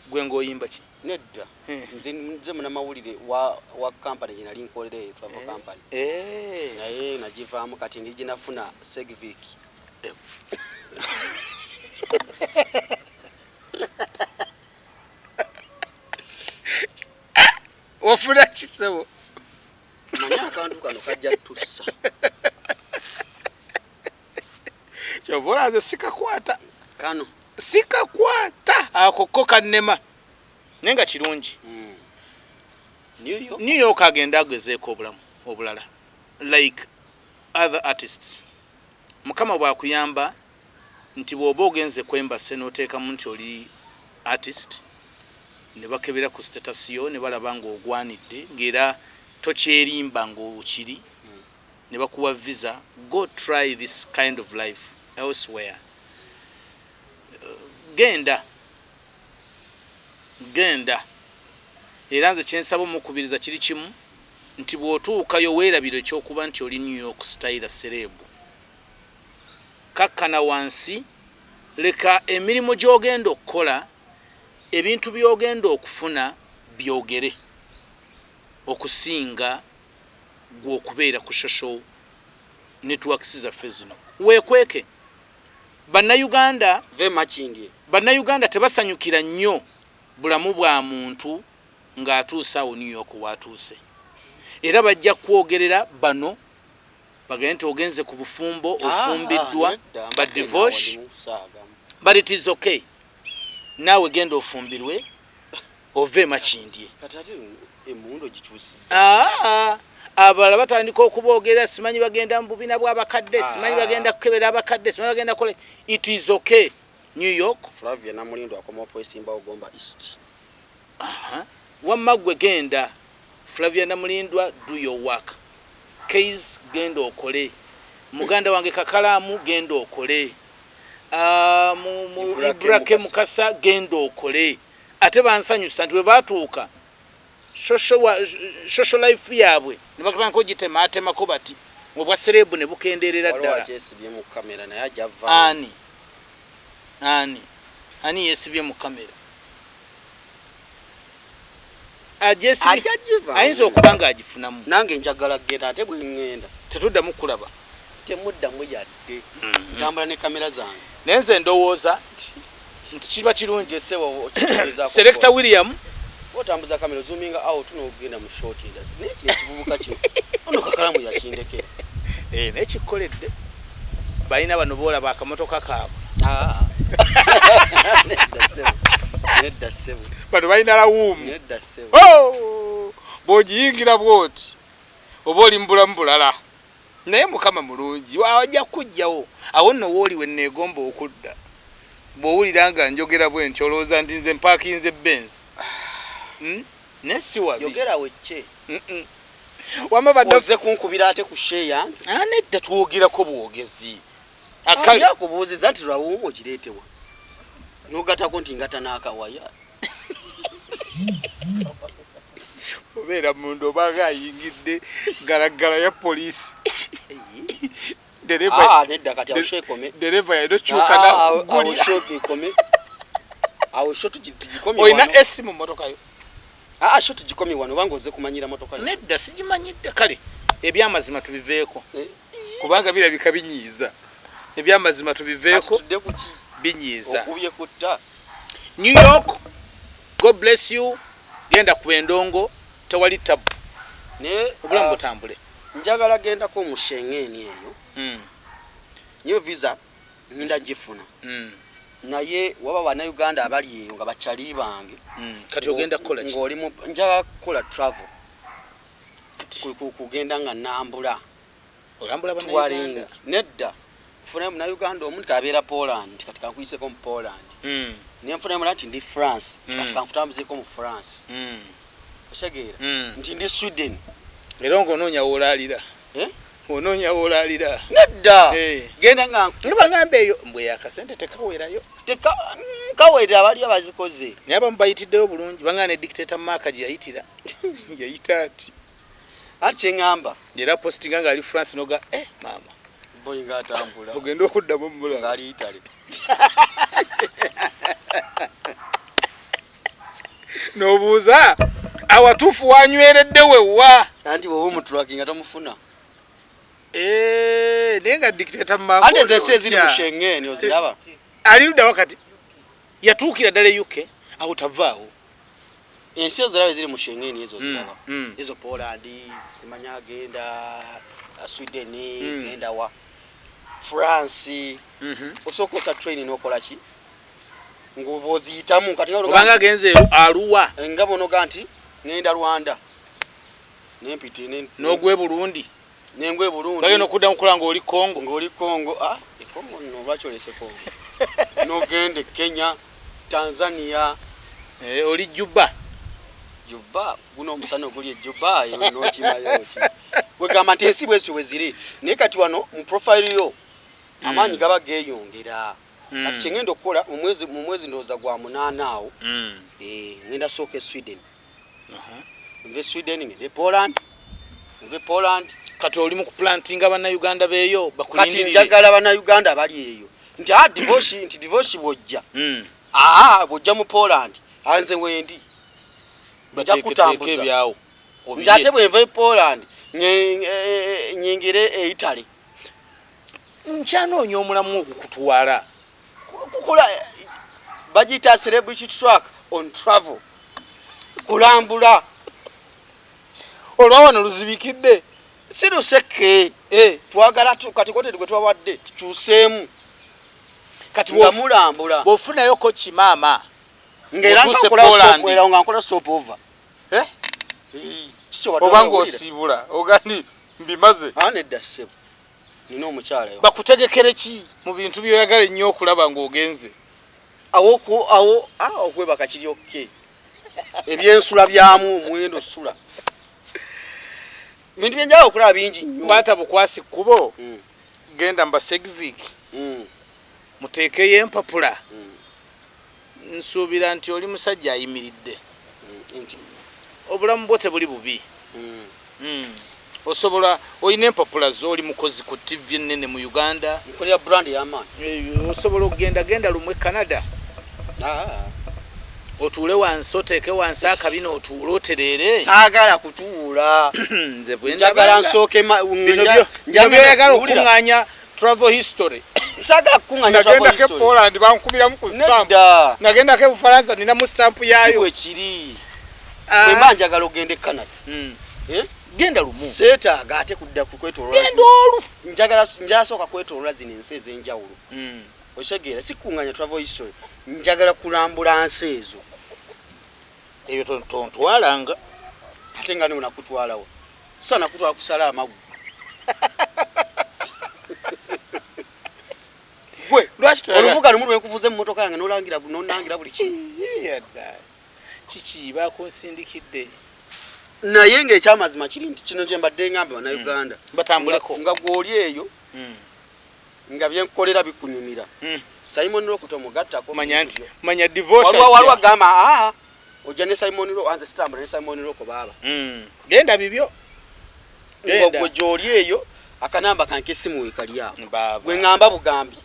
Gwe ng'oyimba ki? Nedda, nze munamawulire wa company gye nali nkolera eyo, travel company. Naye nagivaamu, kati engeri gye nafuna Segvic. Wafuna kisebo? Manye akantu kano kajja tussa. Kyova olaze sikakwata. Kano. Sikakwata ako ko kannema, naye nga kirungi. New York. New York agenda agezeeko obulamu obulala like other artists. Mukama bwakuyamba nti bw'oba ogenze ku embassy n'oteekamu nti oli artist, ne bakebera ku status yo ne balaba ng'ogwanidde, ng'era tokyerimba ng'okiri, ne bakuwa visa, go try this kind of life elsewhere. Genda, genda. Era nze kyensaba omukubiriza kiri kimu, nti bw'otuukayo weerabira ekyokuba nti oli New York style celeb. Kakkana wansi, leka emirimu gy'ogenda okukola, ebintu by'ogenda okufuna byogere okusinga gwe okubeera ku social networks zaffe zino. Weekweke. Bannayuganda Ve Makindye. Bannayuganda tebasanyukira nnyo bulamu bwa muntu ng'atuuse awo New York waatuuse, era bajja kwogerera bano bagende nti ogenze ku bufumbo, ofumbiddwa, ba divorce. But it is okay, naawe genda ofumbirwe ove Makindye. Kati ate emundu gikyusiza. Aa, abalala batandika okuboogera, simanyi bagenda mu bubina bw'abakadde, simanyi bagenda kukebera abakadde, simanyi bagenda kukola. It is okay, New York. Flavia Namulindo akoma okwesimbawo Gomba East. Aha. Wamma gwe genda, Flavia Namulindwa, do your work. Case genda okole, muganda wange Kakalaamu, genda okole. Ibrake. Ibrake. Mukasa. Mukasa, genda okole. Ate bansanyusa nti bwe batuuka social life yaabwe ne batandika ogitematemako bati obwa celeb ne bukendeerera Waliwo ddala. akyesibye mu kamera naye ajja vaayo. Ani yesibye mu kamera? Agyesibye. Ajja givaamu. Ayinza okuba nga agifunamu. Nange njagala kugenda, ate bwe ŋŋenda Tetuddamu kulaba. Temuddamu yadde, ntambula ne kamera zange. Naye nze ndowooza nti kiba kirungi. Jesebo. Selector William. Otambuza kamera, zoominga out n'ogenda mu shot endala, naye kino ekivubuka kino ono Kakalamu yakindekera. Eh, naye kikoledde balina bano boolaba akamotoka kaabwe. Ah. Nedda ssebo, nedda ssebo. Bano balina lawuumu. Nedda ssebo. Oh! Bw'ogiyingira bwoti oba oli mu bulamu bulala, naye Mukama mulungi, wajja kukugjawo awo nno wooli. We neegomba okudda, bw'owulira nga njogera bwe nti olowooza nti nze mpaakinze Benz. Naye si wabi. Yogera wecce. Wamma badde Oze kunkubira ate ku show yange. Ah, nedda, twogerako bwogezi. Ani akubuuziza nti lwawuumu ogireetewa n'ogatako nti ngata n'akawaya? Obeera munda obanga ayingidde galagala ya poliisi. Ah, nedda, kati awo show ekome. Dereva yalina okyuka Ah, awo nakugulira. Show ekome awo, show tugikomye Olina wano. esi mu motoka yo? Ah, show tugikomye wano, obanga oze kumanyira motoka yo. Nedda, sigimanyidde. Kale ebyamazima tubiveeko, Eh. kubanga birabika binyiiza. Ebyamazima Kati tubiveeko. tudde ku ki? Binyiiza. Okubye kutta. New York, God bless you. Genda ku endongo, tewali tabu. Naye Obulamu ah, butambule. Njagala gendako mu Schengen eyo. Niyo visa ngenda gifuna. Naye waba bannayuganda abali eyo nga bakyali bange. Kati ogenda kukola ki? Ng'oli mu njagala kukola travel. Kugenda nga nambula. Olambula Touring. bannayuganda? Nedda. Nfunayo munnayuganda omu nti abeera Poland, kati kankuyiseko mu Poland. Ne nfunayo mulala nti ndi France, kati kankutambuzeeko mu France. Otegeera? Nti ndi Sweden. Era ng'onoonya w'olaalira. Eh? Onoonya w'olaalira. Nedda. Eh. Genda nga Nga bagamba eyo mbwe akasente tekawerayo. Teka kawera abali abazikoze. Naye abamu bayitiddeyo bulungi, bangana ne dictator Mark gye yayitira. Yayita ati. Anti kye ŋŋamba. Era postinga ng'ali France n'oga, maama. Boy ng'atambula. Ogenda okuddamu omulala. Ng'ali Italy. N'obuuza awatuufu wanyweredde wewa. Anti bw'oba omutulakinga tomufuna. Naye nga dictator Mark Anti ezo ensi eziri mu otya? Schengen oziraba? Ali ludda wakati yatuukira ddala e UK awo tavaawo. Ensi oziraba eziri mu Schengen ezo oziraba. Ezo Poland, simanya agenda Sweden, genda wa France. Osooka osa train n'okola ki? Ng'oboziyitamu kati nga Obanga agenze Arua. Nga bw'onoga nti ngenda Rwanda. Nempite N'ogwe Burundi. Nengwe Burundi. Bagenda okudda nkola ng'oli Congo. Ng'oli Congo. E Congo nno lwaki olese Congo? N'ogende Kenya, Tanzania. Oli Juba. Juba, guno omusana oguli e Juba, eyo n'okimayo ki? Kwegamba nti ensi bwezityo bwe ziri. Naye kati wano mu profile yo, amaanyi gaba geeyongera. Kati kye ngenda okukola mu mwezi ndowooza gwa 8 awo, ngenda sooka e Sweden. Nve Sweden ngende Poland. Nve Poland. Kati oli mu kuplantinga bannayuganda beeyo bakulindirire. Kati njagala bannayuganda bali eyo. Nti divorce, nti divorce bw'ojja. Bw'ojja mu Poland, anze wendi. Nja Bateeketeeke kutambuza. ebyawo. Nti ate bwe nva e Poland, nyingire e Italy. Nkyanoonya omulamu ogukutwala. Kukola bagiyita celebrity track on travel. Kulambula. Olwa wano luzibikidde. Si luseke. Twagala kati content gwe twawadde tukyuseemu. Kati nga mulambula. Bw'ofunayo ko kimaama. Ng'era Otuuse nkola stop, Poland. era nga nkola stop over. Kiki obadde Oba owulira? ng'osiibula, ogandi mbimaze. Nedda ssebo. Nina omukyala yo. Bakutegekere ki mu bintu by'oyagala ennyo okulaba ng'ogenze? Awo okwebaka kiri okay. Ebyensula byamu omuwendo sula. Bintu bye njagala okulaba bingi nnyo. Kwata bukwasi kkubo. Genda mu Basegvik. Muteekeyo empapula. Nsuubira nti oli musajja ayimiridde. Nti obulamu bwo tebuli bubi. Osobola olina empapula zo, oli mukozi ku TV ennene mu Uganda. Nkolera brand y'amaanyi. Osobola okugenda genda lumu e Canada. Otuule wansi, oteeke wansi akabina otuule otereere. Saagala kutuula. Nze bwe Njagala ndabanga. nsooke Bino byoyagala okuŋŋaanya travel history. Saagala kuŋŋaanya travel Nagendako e history. Poland bankubiramu ku stamp. Nedda. Nagendako e Bufalansa ninamu stamp yaayo. Si bwe kiri. Bwe mba njagala ogende e Canada. Genda lumu. Seetaaga ate kudda ku kwetooloola. Genda olu. Njagala sooka kwetooloola zino ensi ez'enjawulo. Okitegeera, si kuŋŋaanya travel history. Njagala kulambula nsi ezo. Eyo tontwalanga. Ate nga niwe nakutwalawo. Sa nakutwala kusala amagulu. Gwe, Lwaki toyagala? oluvuga lumu lwe nkuvuze mu mmotoka yange n'onangira buli kimu. Yadda. Kiki bakunsindikidde? Naye ng'ekyamazima kiri nti kino kye mbadde ngamba bannayuganda. Batambuleko. Nga gw'oli eyo, nga bye nkukolera bikunyumira. Simon Rock tomugattako. Manya nti, manya divorce Waliwo ajja. agamba, ojja ne Simon Rock, anze sitambula ne Simon Rock baaba. Genda bibyo. Nga Genda. gwe gy'oli eyo, akanamba kange k'essimu we kali awo. Baaba. Gwe ŋŋamba bugambi.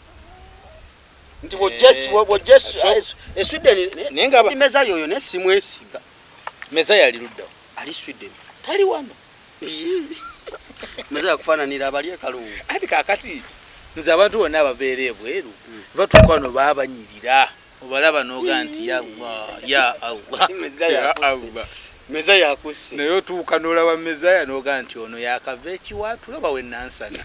Nti bw'ojja e Sweden, Naye nga ba- meza yoyo ne simwesiga. Meza yali ludda. Ali Sweden. Tali wano. Meza yakufaananira abali e Kalungu. Ati kaakati nze abantu bonna ababeera ebweru batuuka wano baabanyirira. Obalaba n'oga nti ya Allah, ya Allah. Meza Ya yakusse. Allah. Meza yakusse. Naye otuuka n'olaba mezaya n'oga nti ono yakava ekiwaatule oba we Nansana.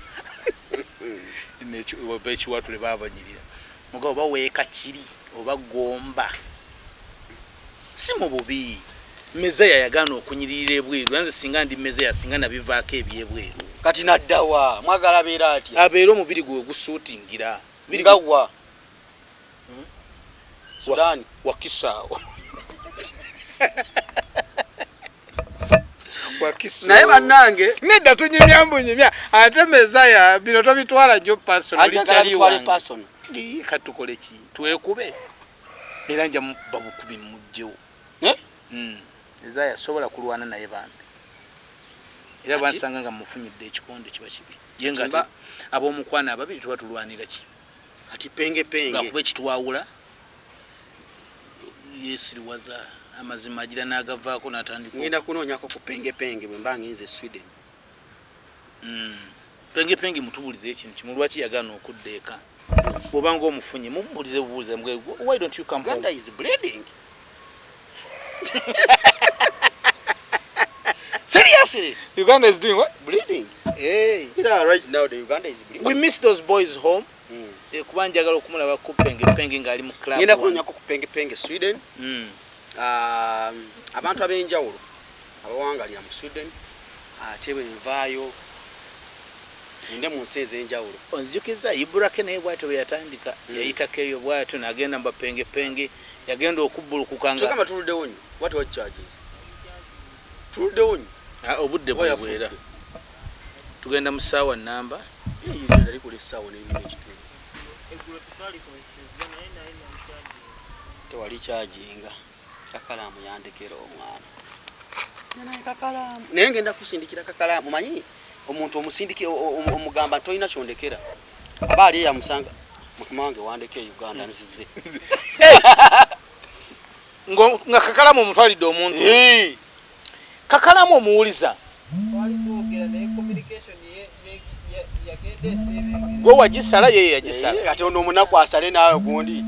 Oba ekiwaatule baabanyirira. Mugabo oba weeka kiri oba gomba, si mu bubi. Mezeya yagaana okunyiririra ebweru. Nze singa ndi Mezeya, singa nabivaako ebyebweru. Kati naddawa? Mwagala abeera atya? Abeere omubiri gwe gusuutingira. Nga wa? Sudan? Wakisaawo. Naye bannange, Nedda, tunyumya mbunyumya. Ate Mezaya bino tobitwala nnyo personal. Anjagala bitwale personal. Katukole ki? Twekube era nja mukuba bukubi mugjewo. Eh? Mezaya asobola kulwana naye bambi era Kati? bansanga nga mufunyidde ekikonde kiba kibi ye nga Mba- ate ab'omukwano ababiri tuba tulwanira ki? Kati penge penge. Lwakuba ekitwawula yesiriwaza, amazima agira n'agavaako n'atandika. Ngenda kunoonyako ku penge penge bwe mba ngenze e Sweden. Penge penge, mutubuulize ekintu kimu: lwaki yagaana okudda eka? Bw'obanga omufunye, mumubuulize bubuulize, why don't you come home? Uganda is bleeding, seriously. Uganda is doing what? Bleeding. Hey. Yeah, right now the Uganda is bleeding. We miss those boys home. Eh, kuba njagala okumulaba ku penge penge ng'ali mu club. Ngenda kunoonyako ku penge penge Sweden. Abantu ab'enjawulo abawangalira mu Sweden, ate bwe nvaayo ngende mu nsi ez'enjawulo. Onzijukiza Iburake, naye bwatyo bwe yatandika. Yayitako eyo bwatyo n'agenda mu bapengepenge, yagenda okubbulukuka nga Kyogamba tuluddewo nnyo. What what charges tuluddewo nnyo. Ah, obudde Oba bwebwera tugenda mu ssaawa namba. Uganda likola essaawa n'ebimu ekitundu. Eggulo tetwalikozesezza, naye naye namukyaginze. Tewali kyaginga. Kakalaamu yandekera omwana naye kakalaamu, naye ngenda kusindikira kakalaamu. Manyi omuntu omusindikira, omugamba tolina kyondekera, aba ali eyamusanga mukama wange wandeka e Uganda nzize. Nga kakalamu omutwalidde omuntu, kakalamu omuwuliza. Twali twogera naye communication yagenda eseebengera. Gwe wagisala, yeye yagisala. Ate ono omunaku asale naawe gundi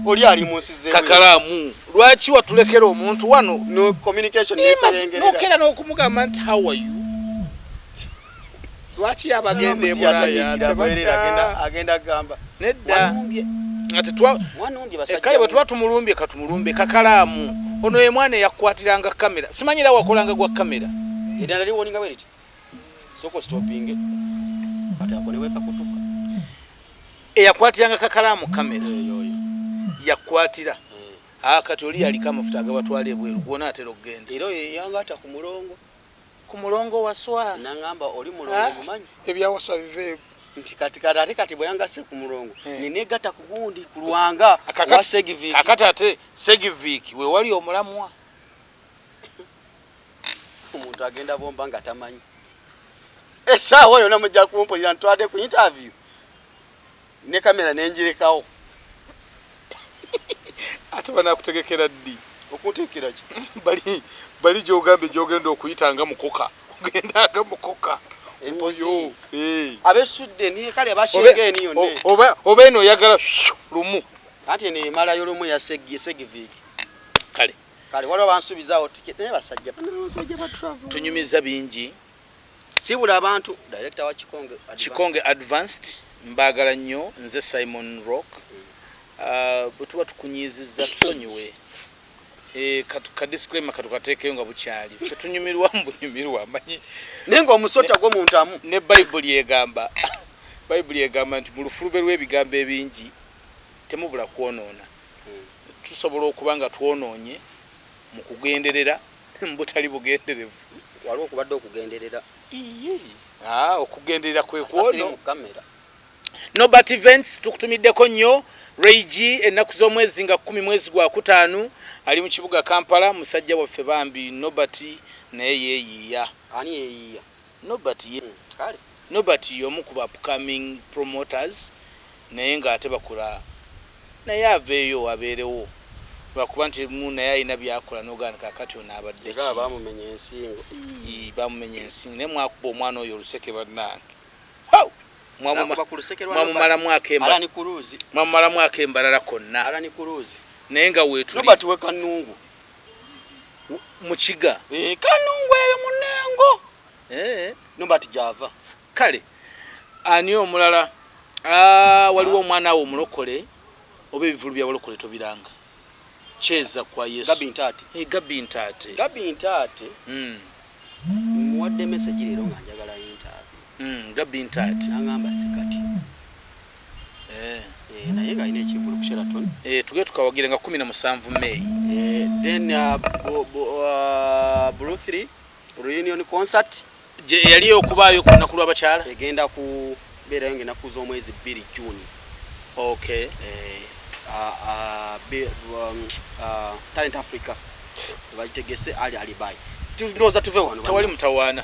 oli ali mu nsi ze. Kakalaamu, lwaki watulekera omuntu wano? No communication nesebengerera. Nokera n'okumugamba nti how are you? Lwaki yabagenda ebulaya tebadda? Agenda gamba Nedda. wanumbye. Nga tetwa Mwanumbye Eh, basajja. Kale bwe tuba tumulumbye, katumulumbe. Kakalaamu ono ye mwana eyakwatiranga kamera, simanyira wakolanga gwa kamera. Eddala liwoninga bwe riti, sooka ostopinge, kati ako newekakutuka. Eyakwatiranga kakalaamu kamera. Eyoyo. Yakwatira. Ah, kati oli yaliko amafuta agabatwala ebweru, gwona atera okugenda. Era oyo yangatta ku mulongo. Ku mulongo waswa. Nangamba oli mulongo. Ah. Mumanyi Ebyawaswa biveewo. Nti kati kati ate kati bwe yangasse ku mulongo Eh. nenegatta ku gundi ku lwanga wa Segivik. Kakati ate Segivik we wali omulamwa. Omuntu agenda bomba nga tamanyi. Essaawa yonna mujja kumpulira ntwadde ku interview ne kamera nenjirekawo. Ate banakutegekera ddi? Okunteekera ki? Bali bali gyogambye gyogenda okuyita nga mukoka, ogendanga mukoka. Empozi. Oyo, eh. Abesudde niye kale abashengeeni yonna. Oba eno oyagala shyu, lumu. Anti eno emalayo lumu ya Segivik. Kale. Kale waliwo bansuubizaawo tiketi, naye basajja basajja ba travel. Tunyumiza bingi. Sibula abantu, director wa Kikonge Advanced. Kikonge Advanced, mbaagala nnyo. Nze Simon Rock. Ah, bwe tuba tukunyiizizza tusonyiwe. Eh, ka disclaimer katukateekeyo nga bukyali, ffe tunyumirwa mu bunyumirwa manyi. Naye ng'omusota gwo muntamu. Ne Bayibuli egamba, Bayibuli egamba nti mu lufulube lw'ebigambo ebingi temubula kwonoona. Tusobola okuba nga twonoonye mu kugenderera, mu butali bugenderevu. Waliwo okubadde okugenderera. Iye. Ah, okugenderera kwe asasiri kwono mu kamera. Nobert Events tukutumiddeko nnyo. Ray G, ennaku z'omwezi nga 10 mwezi gwa kutaano, ali mu kibuga Kampala. Musajja waffe bambi Nobert naye yeeyiiya. Ani yeeyiiya? Nobert ye. Kale. Nobert y'omu ku ba upcoming promoters, naye ng'ate bakula, naye aveeyo abeerewo, lwakuba nti mu naye alina byakola n'ogaana. Kakati ono abadde era ki? bamumenya ensingo. Ii, bamumenya ensingo, naye mwakuba omwana oyo oluseke bannange. Wow! Saakuba ku luseke lwa Mwamumalamu akemba. Alani Kuruzi. Mwamumalamu akembalala konna. Alani Kuruzi. Naye nga weetuli. Nobert we Kanungu. Mukiga. Eh, Kanungu eyo munengo. Eh, Nobert gyava. Kale ani omulala? Ah, waliwo omwana wo omulokole. Oba ebivulu byabalokole tobiranga kyeza kwa Yesu? Gabi Ntaate. Eh, Gabi Ntaate. Gabi Ntaate. Muwadde message leero nga njagala interview. Gabi Ntaate. Nangamba sikati. Eh, naye ng'alina ekivulu ku Sheraton. Eh, tugende tukawagira nga 17 May. Eh, then Blue 3 reunion concert. Gye yali okubaayo ku lunaku lw'abakyala. Egenda kubeerayo ng'ennaku z'omwezi 2 June. Eh, Talent Africa bagitegese, Ali Alibai. Ndowooza tuve wano. Tewali mutawaana.